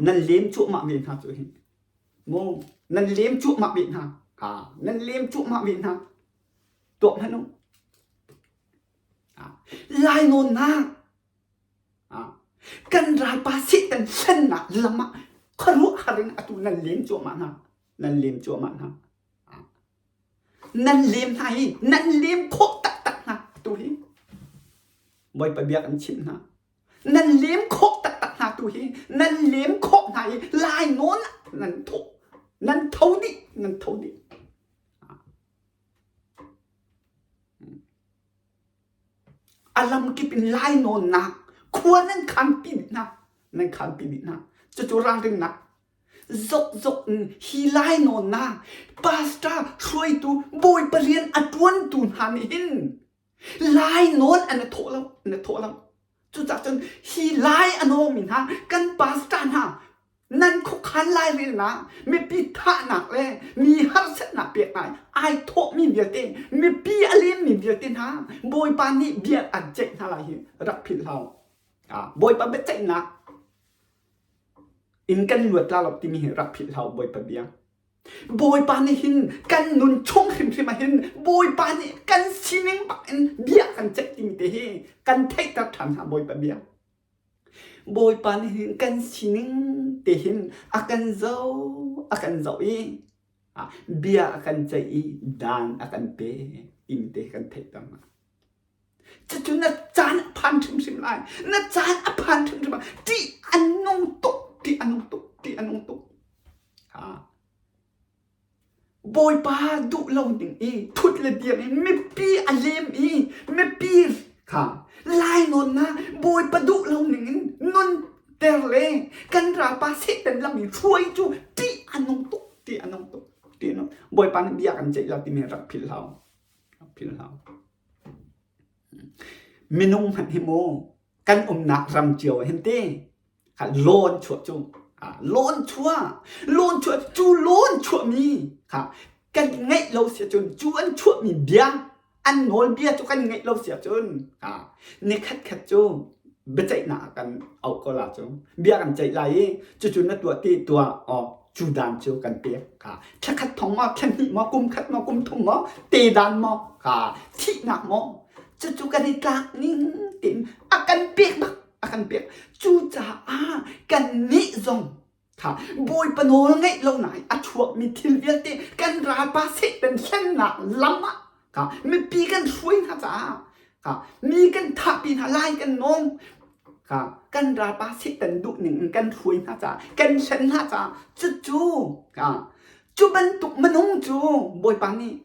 nan lem cuahmah ve hna cu hi. Mu nan lem cuahmah ve hna. Nan lem cuahmah ve hna. Tuak hmanh u. Lainawnnak kan ralpa Satan hlennak lam ah khuaruahhar in atu nan lem cuahmah hna. Nan lem cuahmah hna. Nan lem hna hi nan lem khawh taktak hna atu hi. Bawipa bia kan chimh hna. Nan lem khawh taktak hna tu hi nan lem khawh hna i lainawn ah nan thawh. Nan tho dih, nan tho dih. A lamkip in lainawnnak khua nan khanpi dih hna, nan khanpi dih hna. Cucu ralrinnak zokzok in hi lainawnnak pastor hruaitu bawipa rian a ṭuantu hna nih hin lainawn an i thawh lo, an i thawh lo. Cucaah cun hi lai a nawngmi hna kan pastor hna nan khuakhan lairelnak mipi thahnak le mi harsatnak pek hna ai thawhmi vialte mipi a lemmi vialte hna Bawipa nih bia an ceih hna lai hi rak philh hlah u. Bawipa biaceihnak in kan luat la lo timi hi rak philh hlah u Bawipa bia. Bawipa nih hin kan nun chung hrimhrim ah hin Bawipa nih kan sining bak in bia kan ceih timi te hi kan theihter ṭhan hna Bawipa bia. Bawipa nih hin kan sining te hin a kan zoh a kan zoh i bia a kan ceih i dan a kan pe timi te kan theihter hna. Cucu na caan a phan hrimhrim lai. Na caan a phan hrimhrim lai. Ṭih a nung tuk, ṭih a nung tuk, ṭih a nung tuk. Bawipa duh lo ding i thut le dir in mipi a lem i mipi kha lainawnnak Bawipa duh lo ning in nun ter le kan ralpa Satan lam i hruai cu ṭih a nung tuk, ṭih a nung tuk, ṭih a nung. Bawipa nih bia kan ceih lo timi rak philh hlah u. Rak philh hlah u. Minung hmanh hi mu kan umnak ram cio hin ti lawn chuah cu lawn chuah lawn chuah cu lawn chuahmi kha kan ngeih lo si ahcun cu an chuahmi bia an nawlbia cu kan ngeih lo si ahcun ni khatkhat cu biaceihnak ah kan auh ko la cu bia kan ceih lai i cucu na tuah ti tuah aw cu dan cu kan pek kha thlakhat thong maw thlahnih maw kum khat maw kum thum maw te dan maw kha thihnak maw cucu kan i tlak ning tein a kan pek bak a kan pek cucaah kan nih zong kha bawipa nawl ngeih lo nai a chuakmi thil vialte kan ralpa Satan hlennak lam ah kha mipi kan hruai hna caah kha mi kan thahpi hna lai kan nawng kha kan ralpa Satan duh ning in kan hruai hna caah kan hlen hna caah cucu kha cu bantuk minung cu bawipa nih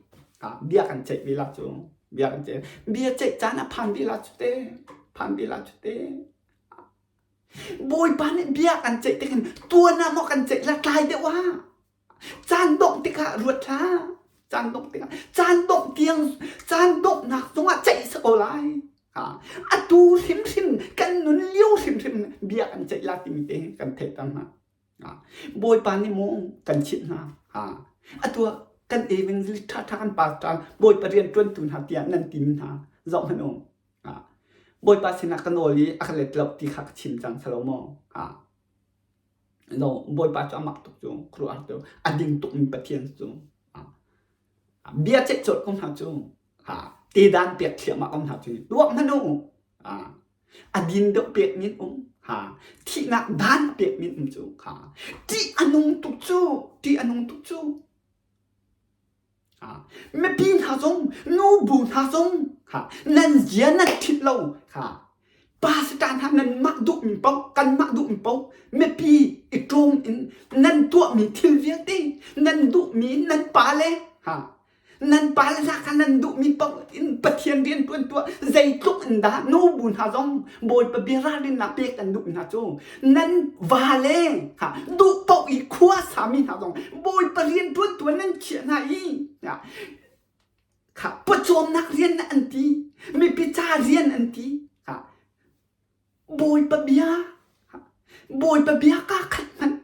kha bia kan ceih ve la cu bia kan ceih bia ceih caan a phan ve la cu te phan ve la cu te Bawipa nih bia kan ceih tik hin tuan ah maw kan ceih la tlai deuh ah caan dongh tikah ruat hlah caan dongh tikah caan dongh tiang caan donghnak zongah ceih si ko lai atu hrimhrim kan nun lio hrimhrim bia kan ceih la timi te kan theihter hna Bawipa nih maw kan chimh hna atu ah kan evangelist ṭhaṭha kan pastor Bawipa rian ṭuantu hna tiah nan timi hna zoh hmanh u Bawipa sinah ka nawl i a ka let lo ti kha ka chim cang salo maw? No, Bawipa cu a mak tuk cu, khuaruahhar cu, a ding tukmi Pathian cu. Bia ceih colh ko hna cu, tedan pek thliahmah ko hna cu, tuak hmanh u. A din deuh pek min um, thihnak dan pek min um cu, ṭih a nung tuk cu, ṭih a nung tuk cu. Mipi hna zong, nubu hna zong nan zia nan ṭhit lo. Pastor hna nanmah duhmi paoh, kanmah duhmi paoh mipi i ṭawm in nan tuahmi thil vialte, nan duhmi nan pale nan pale hna kha nan duhmi paoh in Pathian rian ṭuan tuah zeitluk in dah nubu hna zong Bawipa bia ralrinnak pek an duhmi hna cu nan vale duh paoh i khua sami hna zong Bawipa rian ṭuantu nan chiah hna i kha pawcawmnak rian an ti mipi ca rian an ti Bawipa bia. Bawipa bia kaa khat hmanh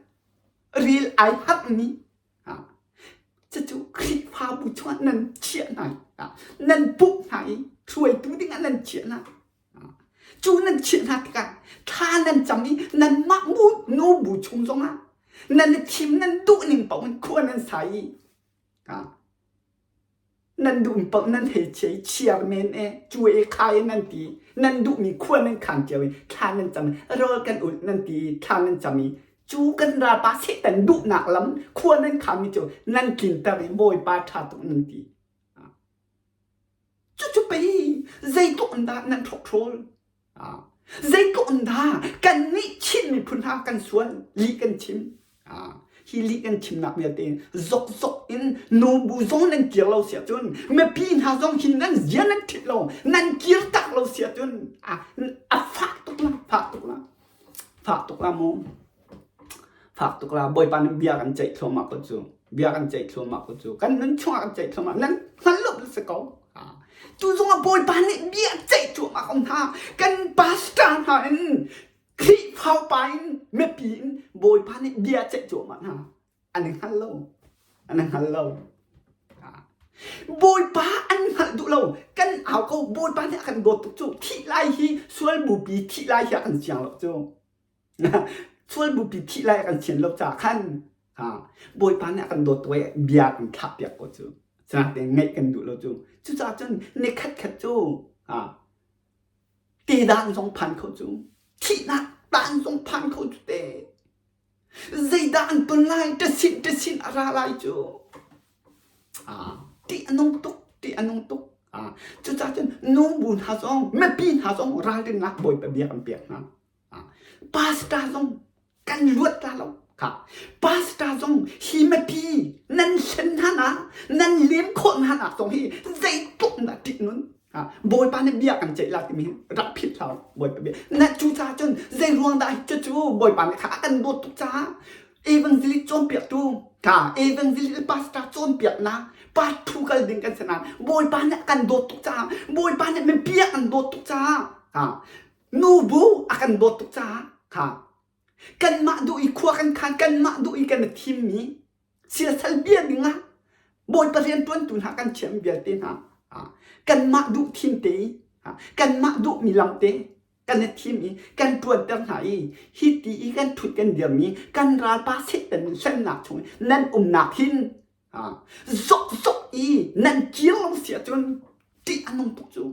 rel ai harhmi cucu Khrihfabu chungah nan chiah hna i nan pumh hna i hruaitu dingah nan chiah hna. Cu nan chiah hna tikah thla nan cam i nanmah nu bu chung zongah nan i thim nan duh ning paoh in khua nan sa i Nan duh paoh nan hei chia i chiar men e, cu e kha e nan ti. Nan duhmi khua nan khaan cio i thla nan cam i rawl kan ulh nan ti i thla nan cam i cu kan ralpa Satan duhnak lam khua nan khaanmi cu nan tlinter i Bawipa ṭha tuk nan ti. Cucu pei zeitluk in dah nan hrawkhrawl. Zeitluk in dah kannih Chin miphun hna kan sual, lih kan chim. Hi lih kan chimnak vialte zokzok in nubu zong nan kir lo si ahcun mipi hna zong hi nan zia nan ṭhit lo, nan kir tak lo si ahcun a fak tuk la, fak tuk la, fak tuk la mu. Fak tuk la, Bawipa nih bia kan ceih thluahmah ko cu. Bia kan ceih thluahmah ko cu. Kan nun chungah kan ceih thluahmah. Nan hngal lo si ko. Tu zongah Bawipa nih bia ceih thluahmah ko hna. Kan pastor hna in Khrihfa upa in mipi in Bawipa nih bia ceih thluahmah hna. An i hngal lo. An i hngal lo. Bawipa an hngalh duh lo. Kan au ko. Bawipa nih a kan dawt tuk cu. Thih lai hi sual bupi thih lai hi a kan siang lo cu. Sual bupi thih lai a kan sian lo caah khan Bawipa nih a kan dawt tuk i bia kan thlah piak ko cu. Sinain ngaih kan duh lo cu. Cucaah cun ni khatkhat cu tedan zong phan kho cu. Thihnak dan zong phan kho cu te. Zeidah an ton lai? Ṭasin ṭasin a ra lai cu. Ṭih a nung tuk, ṭih a nung tuk. Cucaah cun nubu hna zong, mipi hna zong ralrinnak Bawipa bia kan pek hna. Pastor zong kan luat la lo. Kha pastor zong hi mipi nan hlen hna na nan lem khawh hna nak zong hi zeitluk dah ṭih nun. Bawipa nih bia kan ceih la timi rak philh hlah Bawipa bia. Na cu caah cun zei ruang dah cucu Bawipa nih kha a kan dawt tuk caah evangelist cawnpiaktu ka evangelist pastor cawnpiaknak part thu kal ding kan si nain Bawipa nih a kan dawt tuk caah Bawipa nih mipi a kan dawt tuk caah nubu a kan dawt tuk caah kha kanmah duh i khua kan khan kanmah duh i kan i thimmi siasal bia dingah Bawipa rianṭuantu hna kan thiam vialte hna kanmah duh thim te i kanmah duhmi lam te kan i thim i kan ṭuanter hna i hi ti i kan ṭhut kan dirmi kan ralpa Satan hlennak chung nan umnak hin zokzok i nan kir lo si ahcun ṭih a nung tuk cu.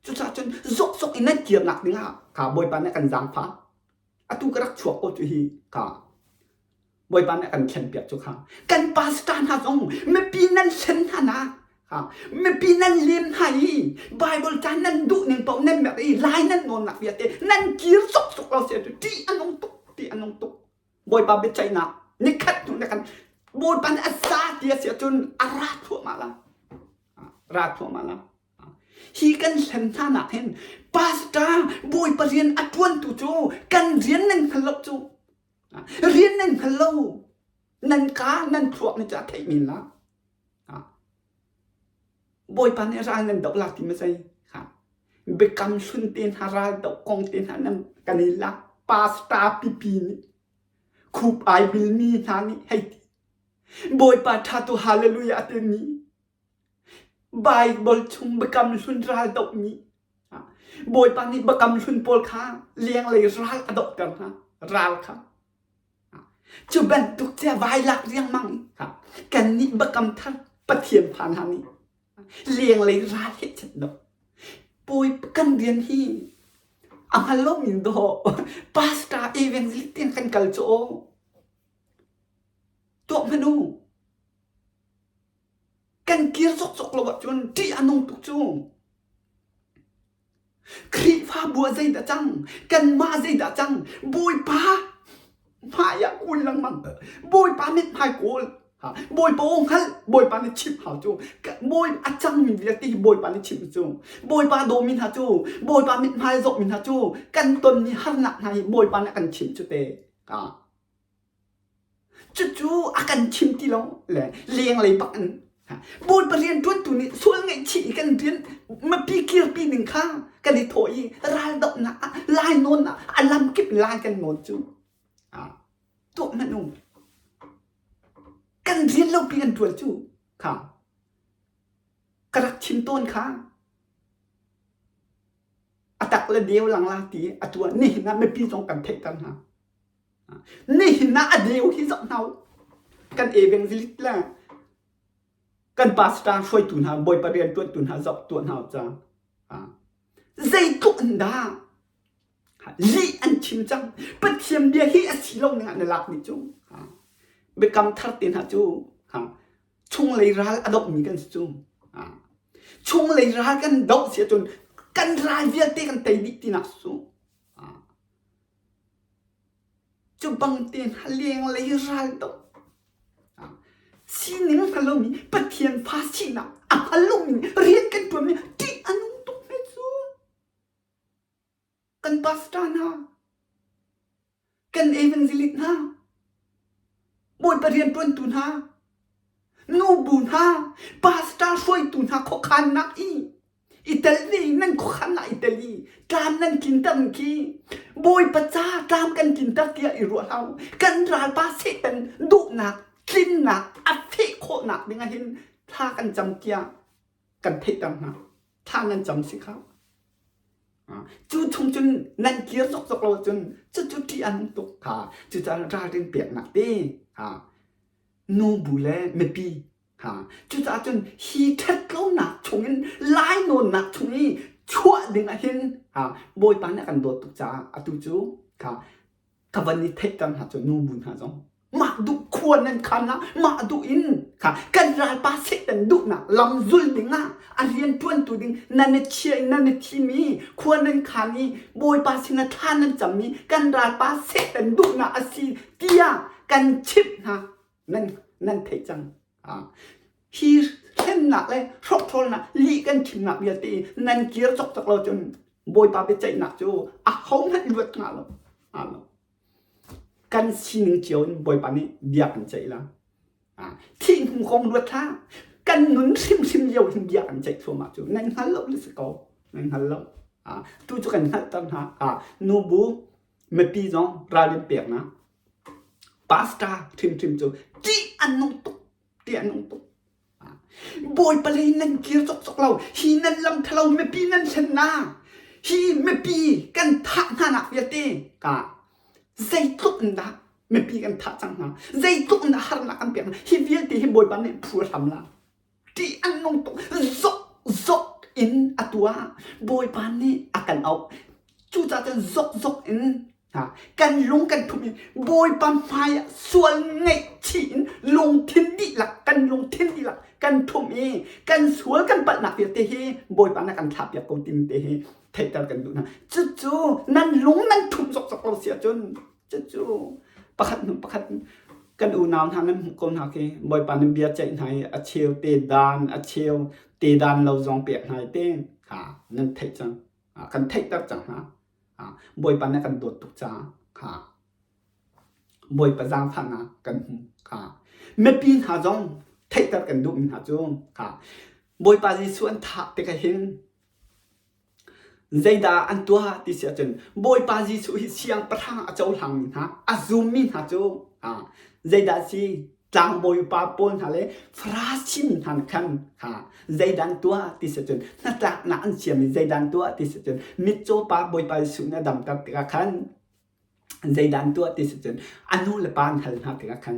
Cucaah cun zokzok i nan kirnak dingah kha Bawipa nih a kan zaangfah. Atu ka rak chuak ko cu hi kha Bawipa nih a kan thlenpiak cu kha. Kan pastor hna zong mipi nan hlen hna nak mipi nan lem hna i Bible ca nan duh ning paoh nan merh i lai nan nawnnak vialte nan kir zokzok lo si ahcun ṭih a nung tuk, ṭih a nung tuk. Bawipa biaceihnak nikhat hnu na kan Bawipa nih a za ti a si ahcun a ra thluahmah la. Ra thluahmah la. Hi kan hlen hna nak hin pastor Bawipa rian a ṭuantu cu kan rian nan hngal lo cu. Rian nan hngal lo. Nan ka nan thluak nih cu a theih men la. Bawipa nih ral nan doh lak ti ma zei? Biakam hlun te hna ral doh kong te hna nan kan i lak pastor pipi nih khup ai bilmi hna nih hei ti Bawipa ṭha tu hallelujah a timi Bible chung biakam hlun ral dohmi Bawipa nih biakam hlun pawl kha lenglei ral a dohter hna ral kha Cu bantuk cia vai lak riangmang kannih biakam thar Pathian phan hna nih lenglei ral he chet lo. Pawi kan rian hi a hngal lomi dawh pastor evangelist tiang kan kal cu aw. Tuah hmanh u. Kan kir zokzok lo ahcun ṭih a nung tuk cu. Khrihfabu ah zeidah cang? Kanmah zeidah cang? Bawipa hmai ah kawl lengmang. Bawipa mithmai kawl. Bawipa aw hngalh. Bawipa nih chimh hau cu. Bawi a cangmi vialte hi Bawipa nih chimh cu. Bawipa dawmi hna cu, Bawipa mithmai zohmi hna cu kan tonmi harnak hna hi Bawipa nih a kan chimh cu te. Cucu a kan chim ti lo le lenglei bak in. Bawipa rianṭuantu nih sual ngaihchih i kan rian mipi kirpi ning kha kan i thawh i raldohnak ah lainawn ah a lamkip in lai kan nawn cu. Tuah hmanh u. Kan rian lopi kan ṭuan cu kha ka rak chim tawn kha. A tak le deu lang la ti a tuah nihin ah mipi zong kan theihter hna. Nihin ah a deu hi zoh hna u. Kan evangelist le kan pastor hruaitu hna Bawipa rianṭuantu hna zoh tuah hna u ca. Zeitluk in dah lih an chim cang. Pathian bia hi a si lo ning ah na lak ni cu. Biakam thar te hna cu chunglei ral a dohmi kan si cu. Chunglei ral kan doh si ahcun kan ral vialte kan tei dih tinak cu. Cu bang te hna lenglei ral doh sining hngal lomi Pathian fa sinak a hngal lomi rian kan ṭuanmi ṭih a nung tuk hme cu. Kan pastor hna, kan evangelist hna, Bawipa rianṭuantu hna, nubu hna, pastor hruaitu hna khuakhannak i i tel ve i nan khuakhannak i tel i tlam nan tlinter khi Bawipa ca tlam kan tlinter tiah i ruah hlah u. Kan ralpa Satan duhnak tlinnak a feh khawhnak ding ah hin thla kan cam tiah kan theihter hna. Thla nan cam si kha. Cu chung cun nan kir zokzok lo cun cucu ṭih a nung tuk kha. Cucaah ralrin peknak te ha nubu le mipi ha cucaah cun hi ṭhatlonak chungin lainawnnak chung i chuah ding ah hin ha Bawipa nih a kan dawt tuk caah atu cu kha ka van i theihter hna cu nubu hna zong mah duh khua nan khan ah mah duh in kha kan ralpa Satan duhnak lam zul ding ah a rian ṭuantu ding nan i chia i nan i thim i khua nan khan i Bawipa sinah thla nan cam i kan ralpa Satan duhnak a si tiah kan chimh hna nan nan theih cang. Hi hlennak le hrokhrawlnak lih kan chimnak vialte nan kir cokcok lo cun Bawipa biaceihnak cu ahohmanh luat hnga lo. Kan sining cio in Bawipa nih bia kan ceih la. Thih hnu kong ruat hlah. Kan nun hrimhrim lio hin bia kan ceih thluahmah cu nan hngal lo le si ko. Nan hngal lo. Tu cu kan hngalhter hna. Nubu mipi zong ralrin peknak. Pastor hrimhrim cu ṭih an nung tuk. Ṭih an nung tuk. Bawipa lei nan kir cokcok lo. Hi nan lam ṭhalo mipi nan hlen na. Hi mipi kan thah hna nak vialte ka zeitluk in dah mipi kan thah cang hna. Zeitluk in dah harnak kan pek hna. Hi vialte hi Bawipa nih phu a hlam la. Ṭih an nung tuk. Zok zok in a tuah. Bawipa nih a kan auh. Cucaah cun zok zok in Kan lung kan thumh i Bawipa hmaiah sual ngaihchih in lungthin dihlak kan lungthin dihlak kan thumh i kan sual kan palhnak vialte hi Bawipa na kan thlahpiak ko timi te hi theihter kan duh hna. Cucu nan lung nan thumh zokzok lo si ahcun cucu pakhat hnu pakhat kan unau hna nan hmuh ko hna khi Bawipa nan bia ceih hna i a cheu te dan a cheu te dan lo zong pek hna i te kha nan theih cang kan theihter cang hna. Bawipa nih a kan dawt tuk caah kha Bawipa zaangfahnak kan hmu kha mipi hna zong theihter kan duhmi hna cu kha Bawipa Jesuh an thah tikah hin zeidah an tuah ti si ahcun Bawipa Jesuh hi siangpahrang a cohlangmi hna a zummi hna cu zeidah a si tlangbawi upa pawl hna le Farasi mi hna nih khan kha zeidah an tuah ti si cun hnatlaknak an siam i zeidah an tuah ti si cun mitcaw pa Bawipa Jesuh nih a damter tikah khan zeidah an tuah ti si cun a nu le pa an hal hna tikah khan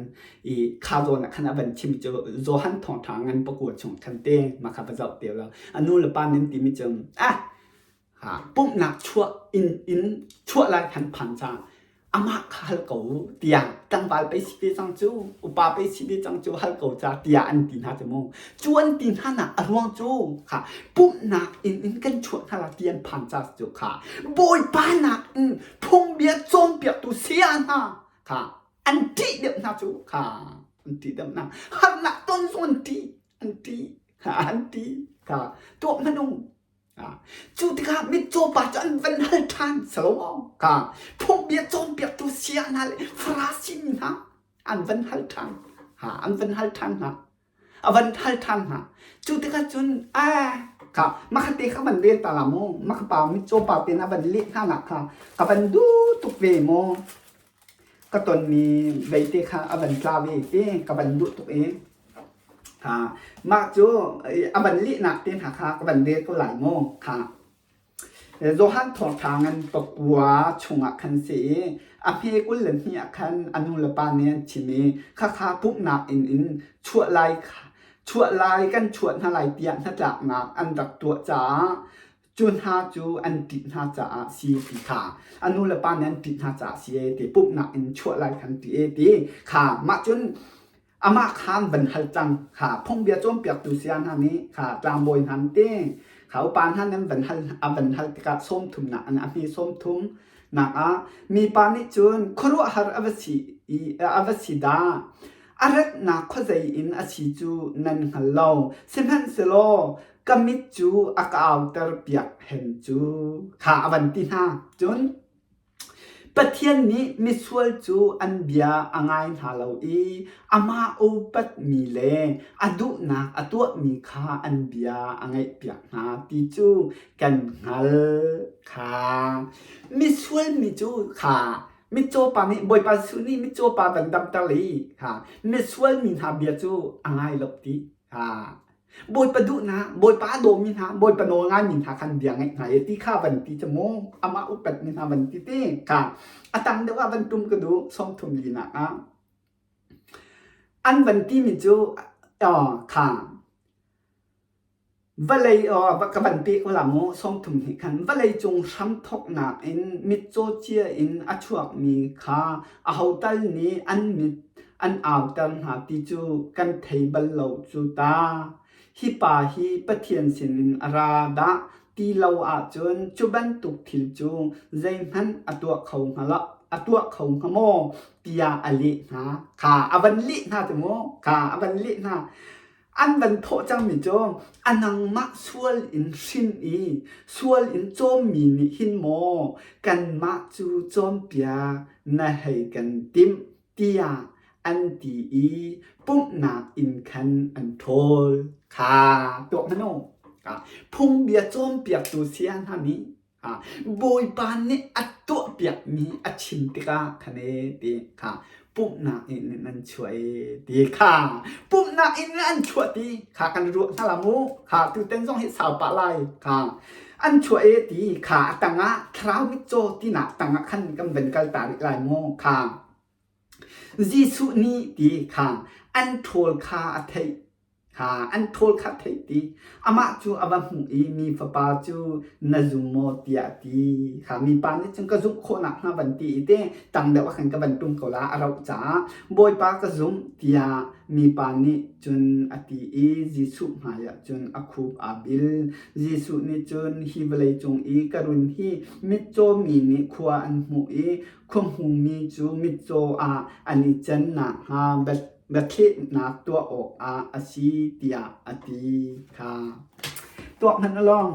i kha zawn ah khan a van chim cu Johan thawngṭha ngan pakua chung khan te mah kha va zoh te law a nu le pa nih an timi cu ah Pumhnak chuah inn in chuah lai khan phan caah amah kha hal ko u tiah tlangval pei si ve cang cu, upa pei si ve cang cu hal ko ca tiah an ti hna cu mu. Cu an ti hna nak a ruang cu kha pumhnak inn in kan chuah hna la ti an phan ca cu kha Bawipa nak in phungbia cawnpiaktu saya hna kha an ṭih deuh hna cu kha an ṭih deuh hna. Harnak ton zong an ṭih, an ṭih, an ṭih kha tuah hmanh u. Cu tikah mitcaw pa cu an van hal ṭhan Solomon kha phungbia cawnpiaktu saya hna le Farasi mi hna an van hal ṭhan. Ha, an van hal ṭhan hna. A van hal ṭhan hna. Cu tikah cun ah kha makhatte kha van rel ta la mu. Makha pa mitcaw pa te na van leh hna nak kha ka van duh tuk ve mu. Ka tonmi veite kha a van tla ve te ka van duh tuk i kha mah cu a van lehnak te hna kha ka van rel ko lai mu. Kha Johan thawngṭha ngan pakua chungah khan si i a hme 22 ah khan a nu le pa nih an chim i khakha pumhnak inn in chuah lai chuah lai kan chuah hna lai tiah hnatlaknak an rak tuah caah cu hna cu an ṭih hna caah si ti kha a nu le pa nih an ṭih hna caah si e ti pumhnak in chuah lai khan ti e ti kha mah cun Amah kha an van hal cang. Kha phungbia cawnpiaktu saya hna nih kha tlangbawi hna an ti. Kha upa hna nih an van hal a van hal tikah sawmthumnak an a hme sawmthum nak ah mipa nih cun khuaruahhar a va si i a va si dah. A ratnak khuazei in a si cu nan hngal lo. Sihmanhsehlaw ka mit cu a ka auter piak hen cu kha a van ti hna. Cun Pathian nih misual cu an bia a ngai hna lo i amah upatmi le a duhnak a tuahmi kha an bia a ngaihpiak hna ti cu kan hngalh kha. Misual mi cu kha mitcaw pa nih Bawipa Jesuh nih mitcaw pa van damter le kha misual mi hna bia cu a ngai lo ti kha Bawipa duhnak, Bawipa a dawmi hna, Bawipa nawl ngaimi hna khan bia ngaih hna i ti kha van ti cu mu, amah upatmi hna van ti ti kha a tang deuh ah van tum ka duh 30 linak ah. An van timi cu kha vawlei ka van pe ko la mu 30 hnih khan vawlei cung hramthawknak in mitcaw cia in a chuakmi kha aho tal nih an mit an auter hna ti cu kan thei bal lo cu ta. Hi pa hi Pathian sinin a ra dah ti lo ahcun cu bantuk thil cu zeihmanh a tuah kho hnga lo, a tuah kho hnga maw tiah a leh hna. Kha a van leh hna cu mu, kha a van leh hna. An van thawh cangmi cu a nangmah sual in hrin i sual in cawmmi nih hin maw kanmah cu cawnpiak na hei kan timh tiah an ti i pumhnak inn khan an ṭhawl. Kha tuak hmanh u. Phungbia cawnpiaktu saya hna nih Bawipa nih a tuahpiakmi a chim tikah khan ee ti kha pumhnak inn in an chuah ee ti kha pumhnak inn in an chuah ti kha kan ruah hna la mu kha tutan zong hi sau pah lai kha an chuah ee ti kha a tangah thlarau mitcaw tinak tangah khan kan van kal ta rih lai mu kha Jesuh nih ti kha an ṭhawl kha a theih kha an ṭhawl kha a theih ti amah cu a va hmuh i mi fapa cu na zum maw tiah a ti kha mipa nih cun ka zumh khawh nakhnga van ti i te tang deuh ah khan ka van ṭum ko la a rauh caah Bawipa ka zumh tiah mipa nih cun a ti i Jesuh hmaiah cun a khup aa bil. Jesuh nih cun hi vawlei cung i ka run hi mitcaw mi nih khua an hmuh i Khuahmumi cu mitcaw ah an i can nakhnga biathlehnak tuah awkah a si tiah a ti kha. Tuak hmanh alawng.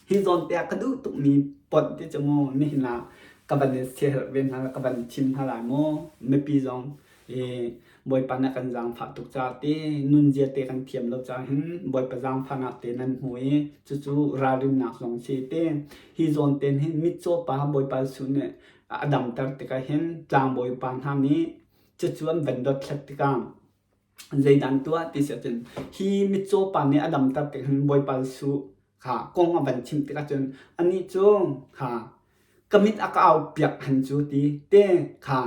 Hi zawn te ah ka duh tukmi ponh ti cu mu nihin ah ka van in siaherh ve hna ka van chim hna lai mu. Mipi zong i Bawipa nih a kan zaangfah tuk caah ti nunzia te kan thiam lo caah hin Bawipa zaangfahnak te nan hmu i cucu ralrinnak zong si ti hi zawn ten hin mitcaw pa Bawipa Jesuh nih a damter tikah hin tlangbawi pa hna nih cucu an van dothlat tikah zeidah an tuah ti si ahcun hi mitcaw pa nih a damter tik hin Bawipa Jesuh kha kong a van chimh tikah cun anih cu kha ka mit a ka au piak han cu ti te kha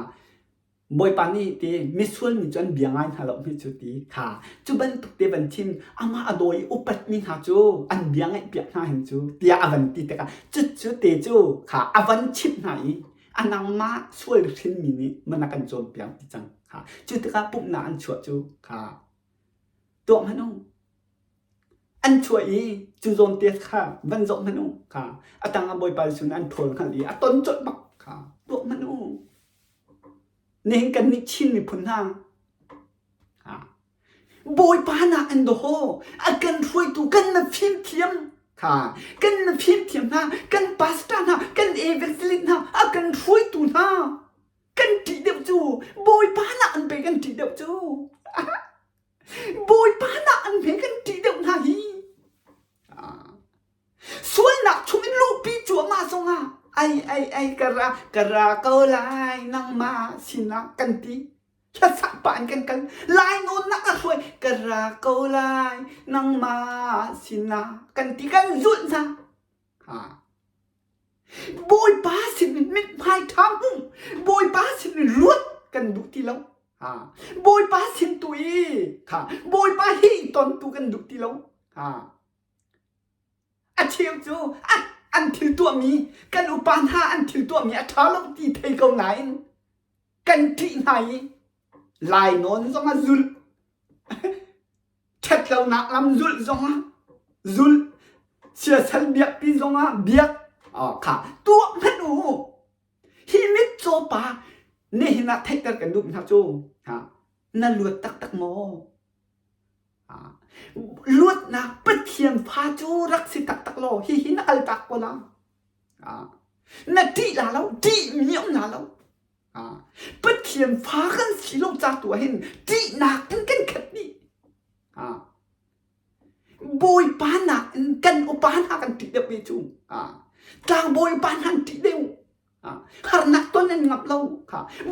Bawipa nih ti misual mi cu an bia ngai hna lo mi cu ti kha cu bantuk te van chim amah a dawi i upatmi hna cu an bia ngaihpiak hna hin cu tiah a van ti tikah cucu te cu kha a van chimh hna i a nangmah sual hrinmi nih man a kan cawnpiak ti cang kha cu tikah pumhnak an chuah cu kha tuah hmanh u an chuah i cu zawn te kha van zoh hmanh u kha a tang ah Bawipa Jesuh nih an ṭhawl hngalh i a ton colh bak kha tuah hmanh u Nihin kannih Chin miphun hna Bawipa nak in dawh a kan hruaitu kan na fimthiam kha kan na fimthiam hna kan pastor hna kan evangelist hna a kan hruaitu hna kan ṭih deuh cu Bawipa nak an pe kan ṭih deuh cu. Bawipa nak an hme kan ṭih deuh hna hi. Sualnak chungin luhpi cuahmah zongah ai ai ai ka ra ka ra ko lai nangmah sinah kan ti. Hlasak pah in kan kal. Lai nawnnak a hruai ka ra ko lai nangmah sinah kan ti kan zulh hna. Ha. Bawipa sin in mithmai ṭha hmu. Bawipa sin in luat kan duh ti lo. Ha. Bawipa sin tu i kha Bawipa hi ton tu kan duh ti lo. Ha. A cheu cu an thil tuahmi kan upa hna an thil tuahmi a ṭha lo ti thei ko nain kan ṭih hna i lainawn zong a zulh ṭhatlonak lam zulh zong ah zulh siasal biakpi zong ah biak kha tuah hmanh u hi mitcaw pa nihin ah theihter kan duh hna cu na luat taktak maw Luatnak Pathian fa cu rak si taktak law hihi na kaltak ko la. Na ṭih la lo, ṭihmi um la lo. Pathian fa kan si lo ca tu ah hin ṭihnak in kan khat dih. Bawipa nak in kan upa hna kan ṭih deuh ve cu. Tlangbawi upa hna an ṭih deuh. Harnak ton an ngamh lo.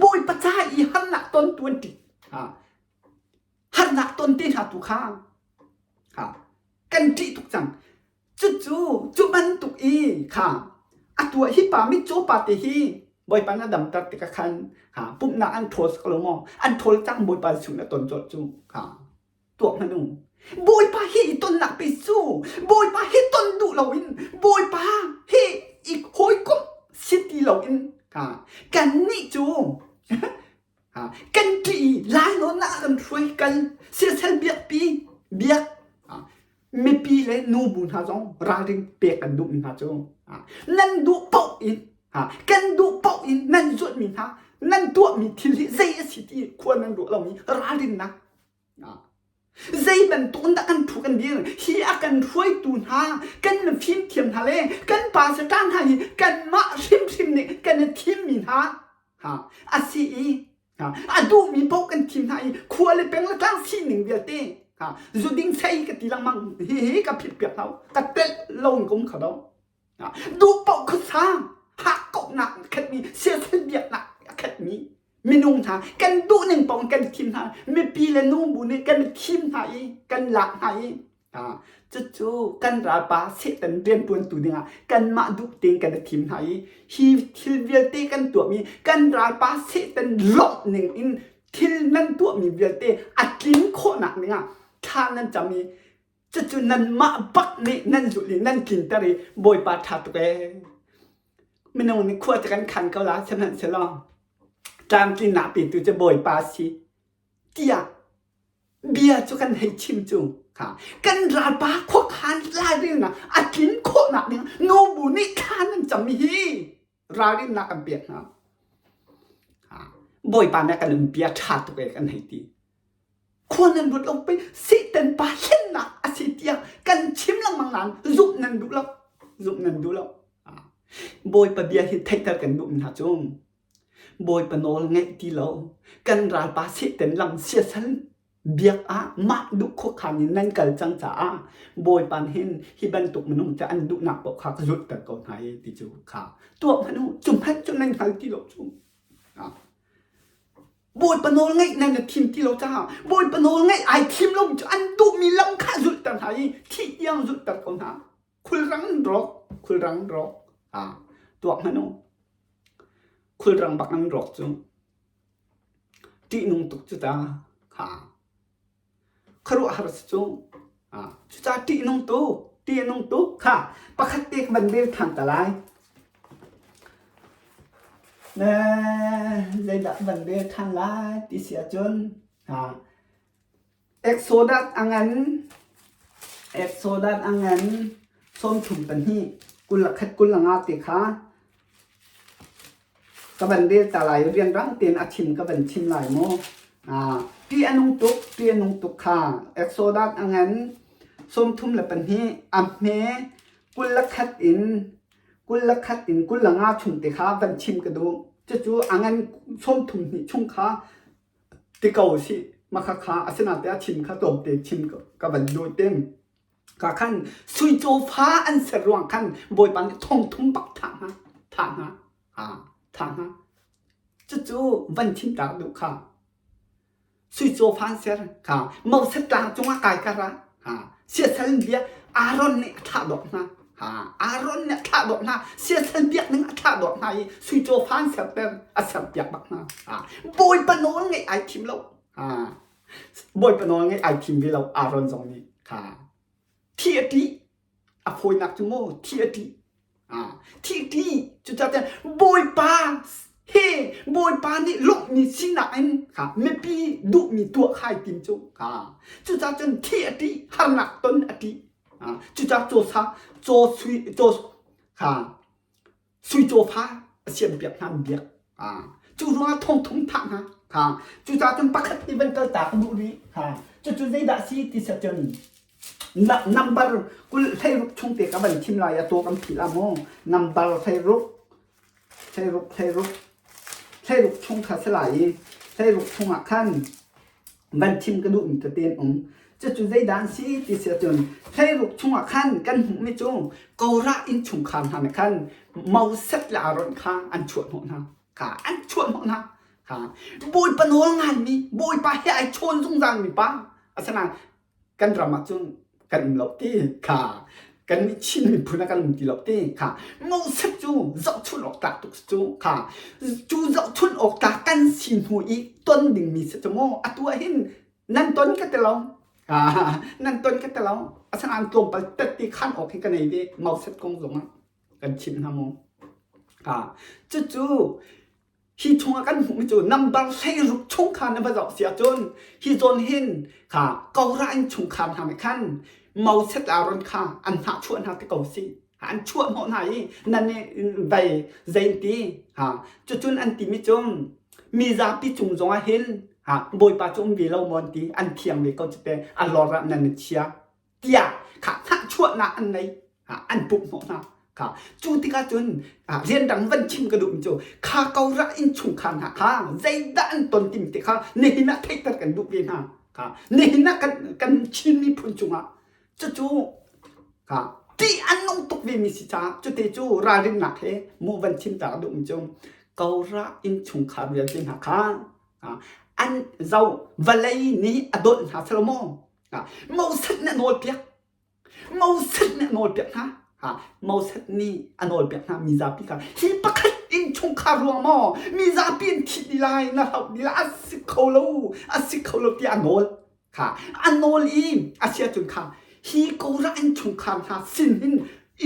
Bawipa ca i harnak ton tu an ṭih. Harnak ton te hna tu kha kan ṭih tuk cang. Cucu cu bantuk i kha a tuah hi pa mitcaw pa te hi Bawipa na damter tikah khan ha pumhnak an ṭhawl sak lo maw? An ṭhawl cang Bawipa chung na ton colh cu kha tuak hmanh u. Bawipa hi i tonnak pe cu Bawipa hi ton duh loin Bawipa hi i hawikomh si ti loin kha kannih cu Kan ṭih i lainawn ah kan hruai kal siasal biakpi biak mipi le nubu hna zong ralring pek kan duhmi hna cu nan duh paoh in kan duh paoh in nan zulhmi hna nan tuahmi thil hi zei a si ti khua nan ruah lomi ralrinnak zei bantuk in dah kan phu kan dir hi a kan hruaitu hna kan fimthiam hna le kan pastor hna hi kanmah hrimhrim nih kan i thimmi hna Ha, a si i ha, a duhmi paoh kan thim hna i khua le peng le tlang sining vialte ha, zuding sei ka ti lengmang hi hi ka phit piak hau ka telh lo in ka um kho lo ha, duh paoh khuasa hakkauhnak a khatmi siasal biaknak a khatmi minung hna kan duh ning paoh in kan thim hna mipi le nu bu nih kan thim hna i kan lak hna i Cucu kan ralpa Satan rianṭuantu dingah kanmah duh tein kan i thim hna i hi thil vialte kan tuahmi kan ralpa Satan lawmh ning in thil nan tuahmi vialte a tlin khawhnak dingah thla nan cam i cucu nanmah bak nih nan zulh i nan tlinter i Bawipa ṭha tuk ee. Minung nih khua cu kan khan ko la sihmanhsehlaw tlamtlinnak petu cu Bawipa a si tiah bia cu kan hei chim cu kha kan ralpa khuakhan lairelnak a tlin khawhnak ding nubu nih thla nan cam hi ralrinnak kan pek hna bawipa nih kan um bia ṭha tuk e kan hei ti khua nan ruat lo pe Satan pa hlennak a si tiah kan chim lengmang nain zumh nan duh lo zumh nan duh lo bawipa bia hi theihter kan duh hna cu Bawipa nawl ngeih ti lo, kan ralpa Satan lam siasal biak ah mah duh khuakhan in nan kal cang caah Bawipa nih hin hi bantuk minung cu an duhnak paoh kha ka zulhter ko hna i ti cu kha tuah hmanh u, cu hmanh cu nan hngal ti lo cu. Bawipa nawl ngeih nan i thim ti lo caah Bawipa nawl ngeih ai thim lo cu an duhmi lam kha zulhter hna i thih tiang zulhter ko hna. Khulrang in rawk, khulrang in rawk. Ah, tuak hmanh u. Khulrang bak an rawk cu. Ṭihnung tuk cu ta. Ha. Khuaruahhar si cu. Ah, cucaah ṭihnung tuk, ṭihnung tuk. Kha, pakhat te ka van rel ṭhan ta lai. Eh, zeidah van rel ṭhan lai ti si ahcun, ha, Exodus a ngan Exodus a ngan 32 21 25 te kha ka van rel ta lai rianrang tein a chim ka van chim lai mu. Ṭih a nung tuk ṭih a nung tuk kha Exodus a ngan 32 a hme 21 in 21 in 25 chung te kha van chim ka duh. Cucu a ngan 32 chung kha ti ko sih. Mah kha asinain a chim kha tlawmte chim ka van duh tim. Ka khan sui cawfa an ser ruang khan Bawipa nih thong thum bak thah hna, thah hna, thah hna. Cucu van chim ta duh kha. Sui cawfa an ser kha Moses tlang cungah kai kar ah ha siasal in bia Aaron nih a thlah dawk hna. Ha Aaron nih a thlah dawk hna. Siasal biak ning a thlah dawk hna i sui cawfa an serter a serpiak bak hna. Ha Bawipa nawl ngeih ai thim lo. Ha Bawipa nawl ngeih ai thim ve lo Aaron zong nih kha thi a ṭih a fawinak cu maw thi a ṭih thi a ṭih cucaah Bawipa he Bawipa nih lawmhmi sinak in kha mipi duhmi tuah kha ai tim cu kha cucaah cun thi a ṭih harnak ton a ṭih cucaah caw sa caw sui caw kha sui cawfa a siampiak hna an biak. Cu ruangah thongthum thah hna. Ha. Cucaah cun pakhat hi van kal ta ka duh rih. Ha. Cucu zeidah si ti seh cun number 20 hleiruk chung te ka van thim lai a taw kan phih la mu. Number 16 hleiruk hleiruk hleiruk chung kha si lai i hleiruk chungah khan van thim ka duhmi tete an um. Cucu zeidah an si ti si ahcun hleiruk chungah khan kan hmuhmi cu Korah innchungkhar hna nih khan Moses le Aaron kha an chuahhnawh hna. Kha an chuahhnawh hna. Kha Bawipa nawl ngaimi, Bawipa he ai chawn zungzalmi pa. Asinain kan ram ah cun kan um lo ti kha kan nih Chin miphun ah kan um ti lo ti kha Moses cu zohchunh awk tlak tuk cu kha cu zohchunh awk tlak kan si hnu i ton dingmi si cu mu atu ah hin nan ton ka ti lo nan ton ka ti lo asinain tlawmpal tette khan awk hi ka nei ve Moses kong zong ah kan chimh hna mu cucu Hi chungah kan hmuhmi cu number 16 chung kha na va zoh si ahcun hi zawn hin kha Korah in chungkhar hna nih khan Moses le Aaron kha an hnahchuah hna ti ko si. An chuah hnawh hna i nan i vei zeinti ha cucun an timi cu mi zapi cung zongah hin ha Bawipa cu um ve lo maw an ti an thiang ve ko cu te a lor ah nan i chia tiah kha hnahchuahnak an nei an pumh hnawh hna kha cu tikah cun rian dang van chim ka duhmi cu kha Korah innchungkhar hna kha zeidah an ton timi te kha nihin ah theihter kan duh ve hna kha nihin ah kan kan Chin miphun cungah cucu kha ṭih an nung tuk ve mi si caah cute cu ralrinnak he mu van chim ta ka duhmi cu Korah innchungkhar vialte hna kha an zo vawlei nih a dolh hna selaw maw Moses nih a nawlpiak. Moses nih a nawlpiak hna. Ha, Moses nih a nawlpiak hna mi zapi kha hi pakhat in chungkhar ruang maw mi zapi in thi dih lai na hloh dih lai a si kho lo a si kho lo tiah a nawl kha a nawl i a si ahcun kha hi Korah in chungkhar hna sin hin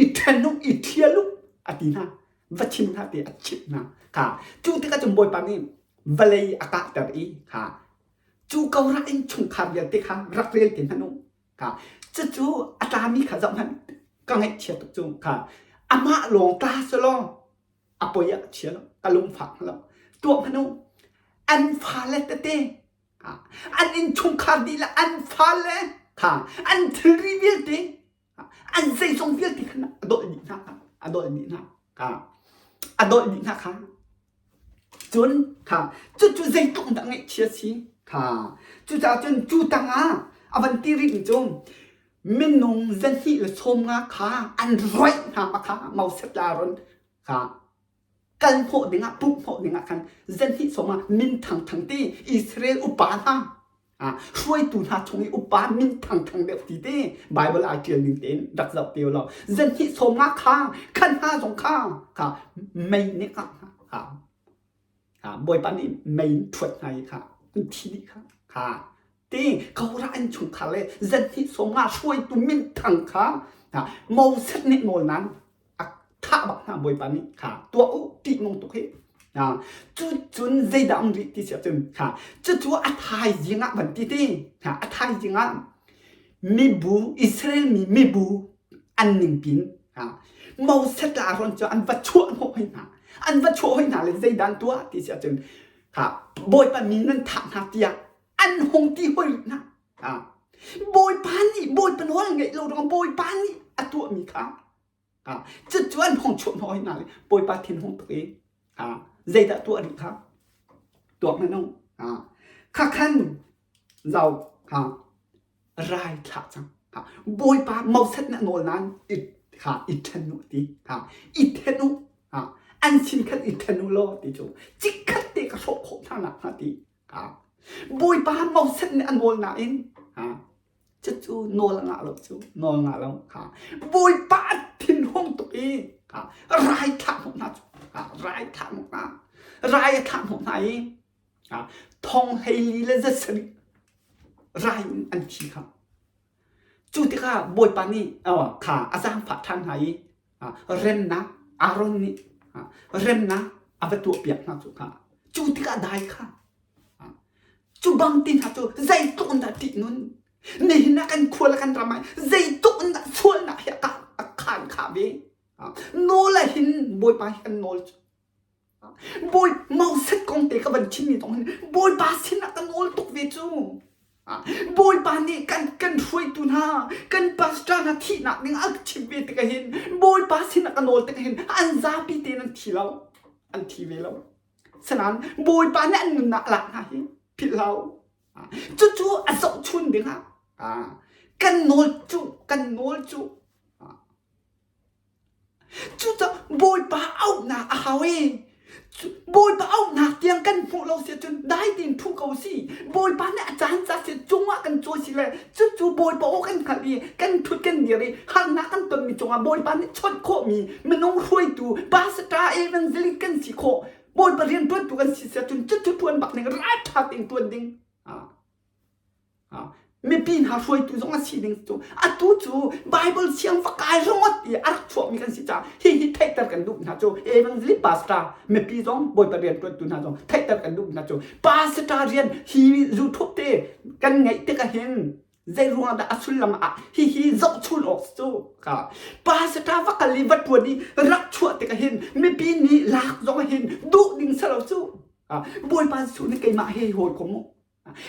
i ṭhen u i ṭhial u a ti hna va chim hna ti a chimh hna kha cu tikah cun Bawipa nih vawlei a kahter i kha Cu Korah innchungkhar vialte kha rak rel te hmanh u. Kha cucu a tlami kha zoh hmanh ka ngaihchia tuk cu kha amah lawng tla selaw a poi ah chia lo ka lungfak lo tuah hmanh u an fale tete an innchungkhar dihlak an fale kha an thilri vialte an zeizong vialte khan a dolh dih hna a dolh dih hna kha a dolh dih hna kha Cun kha cucu zeitluk dah ngaihchia si kha cucaah cun cu tangah a van ti rihmi cu minung zahnih le 50 kha an roih hna ma kha Moses le Aaron kha kal hnawh dingah pumh hnawh dingah khan zahnih 50 min thangthang ti Israel upa hna hruaitu hna chung i upa min thangthang deuh ti te Bible ai ṭial ning tein rak zoh te law zahnih 50 kha khan hna zong kha kha mei nih a kha Bawipa nih mei in ṭhuat hna i kha an thi dih kha kha ti Korah an chungkhar le zahnih 50 hruaitu min thang kha Moses nih nawl nan a thah bak hna Bawipa nih kha tuah u ṭihnung tuk hi cu cun zeidah um rih ti si ahcun kha cucu a thaizing ah van ti ti a thaizing ah mibu Israel mi mibu an ningpin Moses le Aaron cu an va chuah hnawh hoi hna an va chuah hoi hna le zeidah an tuah ti si ahcun kha Bawipa mi nan thah hna tiah an hung ti hoi rih hna Bawipa nih Bawipa nawl ngeih lo ruang Bawipa nih a tuahmi kha Cucu an hung chuah hnawh hna le Bawipa thin hung tuk i zeidah tuah rih kha tuak hmanh u. Kha khan. Zau ha rai thlah cang. Ha Bawipa Moses nih a nawl nain i ha i ṭhen u ti. Ha i ṭhen u. Ha an sin khan i ṭhen u law ti cu chikkhat te ka hrawh khawh hna nakhnga ti. Ha Bawipa Moses nih a nawl nain ha cucu nawl a ngah lo cu nawl ngah lo ha Bawipa a thinhung tuk i ha rai thlah hnawh hna cu ha rai thlah hnawh hna rai a thlah hnawh hna i ha thong 14 le 7 rai in an thi kha cu tikah Bawipa nih kha a zaangfah ṭhan hna i remnak Aaron nih remnak a va tuahpiak hna cu kha cu tikah dai kha Cu bang ti hna cu zeitluk in dah ṭihnun nihin ah kan khua le kan ram ah zeitluk in dah sualnak hi a khan khah ve. Nawl ah hin Bawipa hi kan nawl cu. Bawi Moses kong te ka van chimmi zong hin Bawipa sinah ka nawl tuk ve cu. Bawipa nih kan kan hruaitu hna kan pastor hna thihnak ding a chim ve tikah hin Bawipa sinah ka nawl tikah hin an zapi tein an thi lo. An thi ve lo. Sanain Bawipa nih an nunnak a lak hna hi philh hlah u. Cucu a zohchun dingah kan nawl cu kan nawl cu cucaah Bawipa auhnak a hau i Bawipa auhnak tiang kan hmuh lo si ahcun dai tein ṭhu ko si. Bawipa nih a caan ca si cungah kan cawi si le cucu Bawipa aw kan hngalh i kan ṭhut kan dir i harnak kan tonmi cungah Bawipa nih chawnh khawhmi minung hruaitu pastor evangelist kan si khawh Bawipa rian ṭuantu kan si si ahcun cucu ṭuan bak ning ralṭha tein ṭuan ding. Mipi hna hruaitu zong a si ding cu atu cu Bible siang va kai ringawt i a rak chuahmi kan si caah hihi theihter kan duh hna cu evangelist pastor mipi zong Bawipa rian ṭuantu hna zong theihter kan duh hna cu pastor rian hi YouTube te kan ngeih tikah hin zei ruangah dah a sullam ah hihi zohchun awk cu ka pastor va kal i va ṭuan i rak chuah tikah hin mipi nih lak zong hin duh ding si lo cu Bawipa Jesuh nih keimah he hawikom mu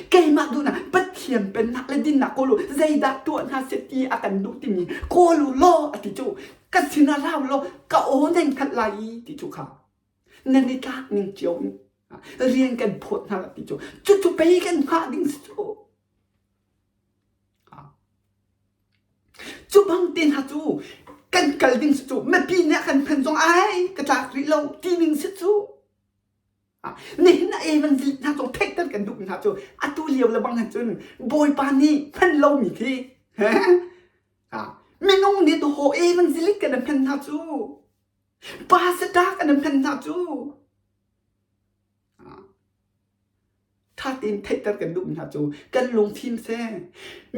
Keimah duhnak Pathian pennak le dinnak kawl u zeidah tuah hna seh ti a kan duh timi kawl u law a ti cu ka sinah rau law ka aw nan hngalh lai i ti cu kha nan i tlak ning cio in rian kan phawt hna ti cu cucu pei kan hngah ding si cu cu bang te hna cu kan kal ding si cu mipi nih a kan hman zong ai ka tlak rih lo ti ning si cu Nihin ah evangelist hna zong theihter kan duhmi hna cu atu lio le bang hin cun Bawipa nih hman lomi khi minung nih haw evangelist kan hman hna cu pastor kan hman hna cu ṭha tein theihter kan duhmi hna cu kan lungfim seh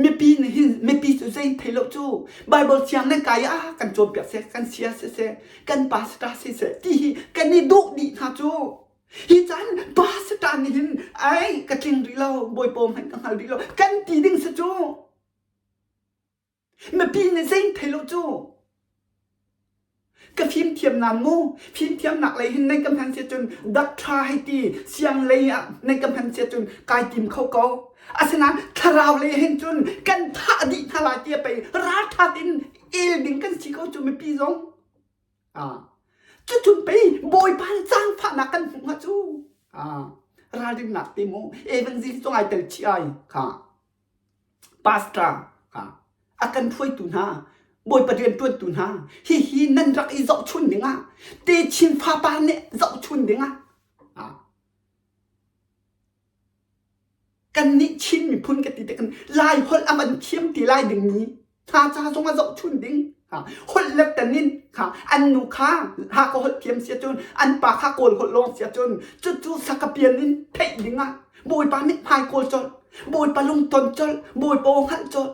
mipi nih hin mipi cu zei thei lo cu Bible thiang nan kai ah kan cawnpiak seh kan sia siseh kan pastor siseh ti hi kan i duh dih hna cu hi caan pastor nih hin ai ka tling rih lo bawipa hmanh ka hngal rih lo kan ti ding si cu Mipi nih zei thei lo cu. Ka fimthiamnak mu, fimthiamnak lei hin nan ka hman si cun doctor hei ti siang lei ah nan ka hman si cun kai tim kho ko. Asinain thlarau lei hin cun kan thah dih hna lai ti pei ralṭha tein el ding kan si ko cu mipi zong. Ah. Cucun pei Bawipa nih zaangfahnak kan hmuh hnga cu. Ah. Ralrinnak te mu evangelist zong ai tel chih ai kha. Pastor kha a kan hruaitu hna Bawipa rianṭuantu hna hihi nan rak i zohchun dingah techin fapar nih zohchun dingah kannih Chin miphun ka ti tik in Lai holh a van thiam ti lai dingmi hna ca zong ah zohchun ding holh le tan in an nu kha Hakha holh thiam si ahcun an pa kha Kawl holh lawng si ahcun cucu sakapian in theih dingah Bawipa mithmai kawl colh Bawipa lungton colh Bawipa aw hngalh colh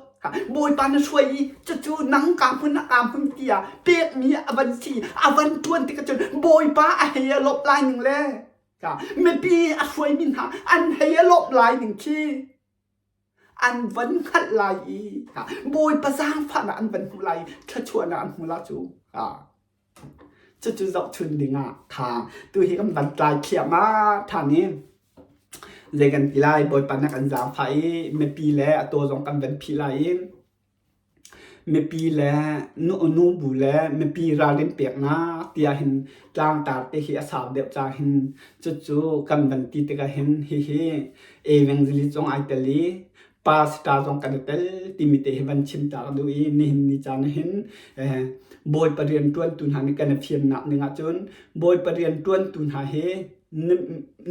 Bawipa na hruai i cucu nang ka hmun ah kaa hmun tiah pekmi a van si a van ṭuan tikah cun Bawipa a hei a lawmh lai ning le mipi a hruaimi hna an hei a lawmh lai ning khi an van hngalh lai i Bawipa zaangfahnak an van hmuh lai i thluachuahnak an hmu la cu. Cucu zohchun dingah kha tuhi kan van tlai thliahmah ṭhan i zei kan ti lai Bawipa nih a kan zaangfah i mipi le a taw zong kan van phih lai i mipi le nubu le mipi ralrin peknak tiah hin tlangtar te hi a sau deuh caah hin cucu kan van ti tikah hin hihi evangelist zong ai tel i. Pastor zong kan i tel timi te hi van chim ta ka duh i nihin ni caan hin Bawipa rian ṭuantu hna nih kan i fiannak ning ahcun Bawipa rian ṭuantu hna hi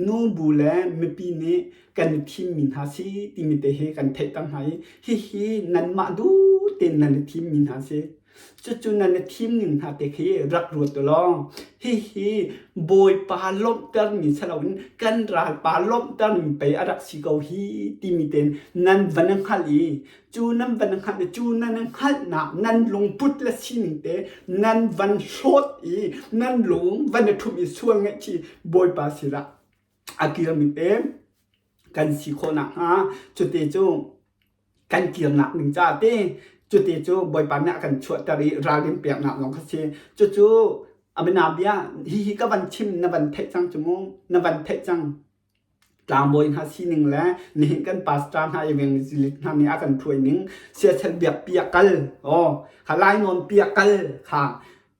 nubu le mipi nih kan i thimmi hna si timi te hi kan theihter hna i hihi nanmah duh tein nan i thimmi hna si. Cucu nan i thim ning hna te khi rak ruat u law hihi Bawipa lawmhtermi si loin kan ralpa lawmhtermi pei a rak si ko hi timi tein nan van i hngalh i cu nan van i hngalh i cu nan i hngalhnak nan lungput le sining te nan van hlawt i nan lung van i ṭhumh i sual ngaihchih Bawipa sinah a kirmi te kan si khawh nakhnga cute cu kan kirnak ding caah te cute cu Bawipa nih a kan chuahter i ralrin peknak zong kha si. Cucu abinabia hihi ka van chim na van theih cang cu mu na van theih cang. Tlangbawi hna sining le nihin kan pastor hna evangelist hna nih a kan hruai ning siasal biak pi a kal oh kha lai nawn pi a kal kha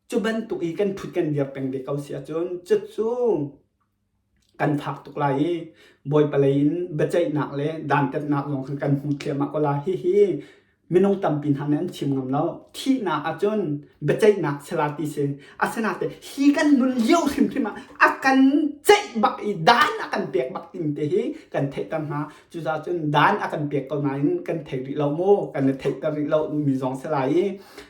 cu bantuk i kan thut kan dir peng ve ko si ahcun cucu kan fak tuk lai i Bawipa lei in biaceihnak le dantatnak zong khan kan hmu thliahmah ko lai. Hihi minung tampi hna nih an chim ngam lo. Thihnak ahcun biaceihnak sila ti si. Asinain hi kan nun lio hrimhrim ah a kan ceih bak i dan a kan pek bak timi te hi kan theihter hna. Cucaah cun dan a kan pek ko nain kan thei rih lo mu, kan i theihter rih lo mi zong si lai i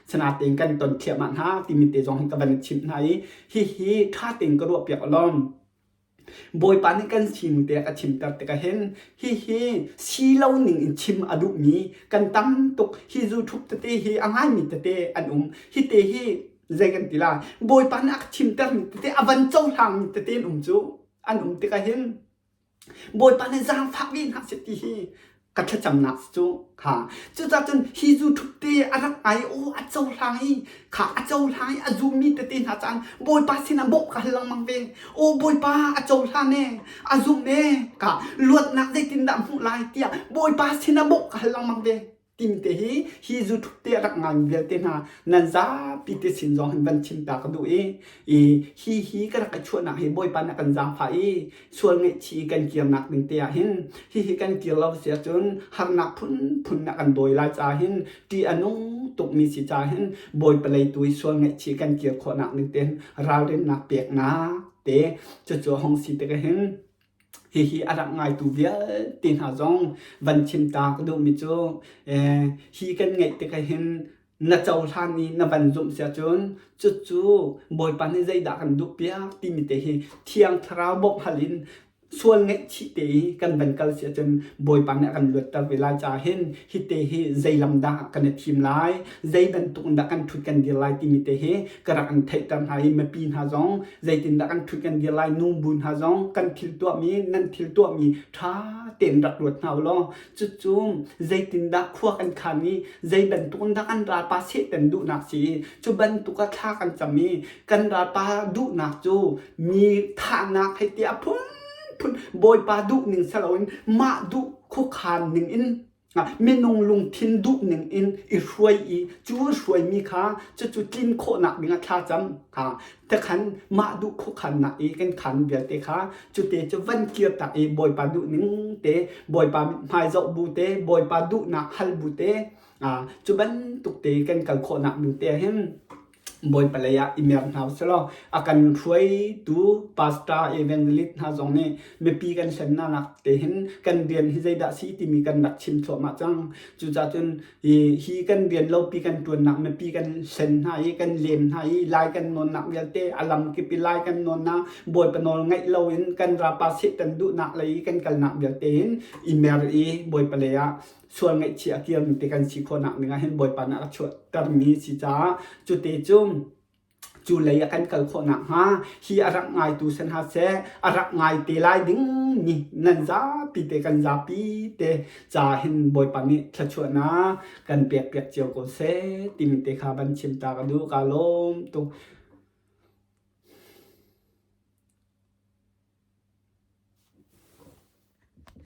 sinain kan ton thliahmah hna timi te zong hi ka van i chimh hna i Hihi ṭha tein ka ruahpiak alawm. Bawipa nih kan sining te a chimter tikah hin hihi si lo ning in chim a duhmi kan tam tuk. Hi zu ṭhup tete hi a ngaimi tete an um. Hi te hi zei kan ti lai. Bawipa nih a ka chimtermi tete a van cohlangmi tete an um cu. An um tikah hin Bawipa nih zaangfah ve hna seh ti hi ka thlacamnak cu kha cucaah cun hi zu ṭhup te a rak ngai aw a cohlang i kha a cohlang i a zummi tete hna caan Bawipa sinah bawmh ka hal lengmang ve aw Bawipa a cohlan e a zumh e ka luatnak zeitindah hmuh lai tiah Bawipa sinah bawmh ka hal lengmang ve Tim te hi hi zu ṭhup te a rak ngaimi vialte hna nan zapi te sin zong hin van chim ta ka duh i i hi hi ka rak i chuahnak hi Bawipa nih a kan zaangfah i sual ngaihchih i kan kirnak ding te ah hin hihi kan kir lo si ahcun harnak phunphun a kan dawi lai caah hin ṭih a nung tukmi si caah hin Bawipa lei tu i sual ngaihchih kan kir khawhnak ding te hin ralrinnak peknak te cucu a hung si tikah hin Hihi a rak ngaitu vialte hna zong van chim ta ka duhmi cu hi kan ngeih tikah hin na cohlan i na van zumh si ahcun cucu Bawipa nih zeidah kan duhpiak timi te hi Thiang Thlarau bawmh hal in sual ngaihchih te i kan van kal si ahcun Bawipa nih a kan luatter ve lai caah hin hi te hi zei lam dah kan i thim lai, zei bantuk in dah kan ṭhut kan dir lai timi te hi ka rak in theihter hna i mipi hna zong zeitindah kan ṭhut kan dir lai nu bu hna zong kan thil tuahmi nan thil tuahmi ṭha tein rak ruat hna u law cucu zeitindah khua kan khan i zei bantuk in dah kan ralpa sehtan duhnak si i cu bantuk ah thla kan cam i kan ralpa duhnak cu mi thahnak hei ti a phunphun bawipa duh ning si loin mah duh khuakhan ning in Minung lungthin duhning in i hruai i cu hruaimi kha cucu tlin khawhnak dingah thlacam kha tekhan mah duh khuakhannak i kan khan vialte kha cute cu van kirtak i Bawipa duhning te Bawipa mithmai zoh bu te Bawipa duhnak hal bu te cu bantuk te kan kal khawhnak ding te hin Bawipa lei ah i mer hna usih law a kan hruaitu pastor evangelist hna zong nih mipi kan hlen hna nak te hin kan rian hi zeidah si timi kan rak chim thluahmah cang. Cucaah cun hi kan rian lopi kan ṭuannak mipi kan hlen hna i kan lem hna i lai kan nawnnak vialte a lam kip i lai kan nawnnak Bawipa nawl ngaih loin kan rapa Satan duhnak lei i kan kalnak vialte hin i mer i Bawipa lei ah sual ngaihchih a kirmi te kan si khawhnak ding ah hin Bawipa nih a chuahtermi si caah cute cu cu lei a kan kal khawh nakhnga hi a rak ngaitu si hna seh a rak ngai te lai ding mi nan zapi te kan zapi te ca hin Bawipa nih thluachuahnak kan pek piak cio ko seh timi te kha van chim ta ka duh ka lawm tuk.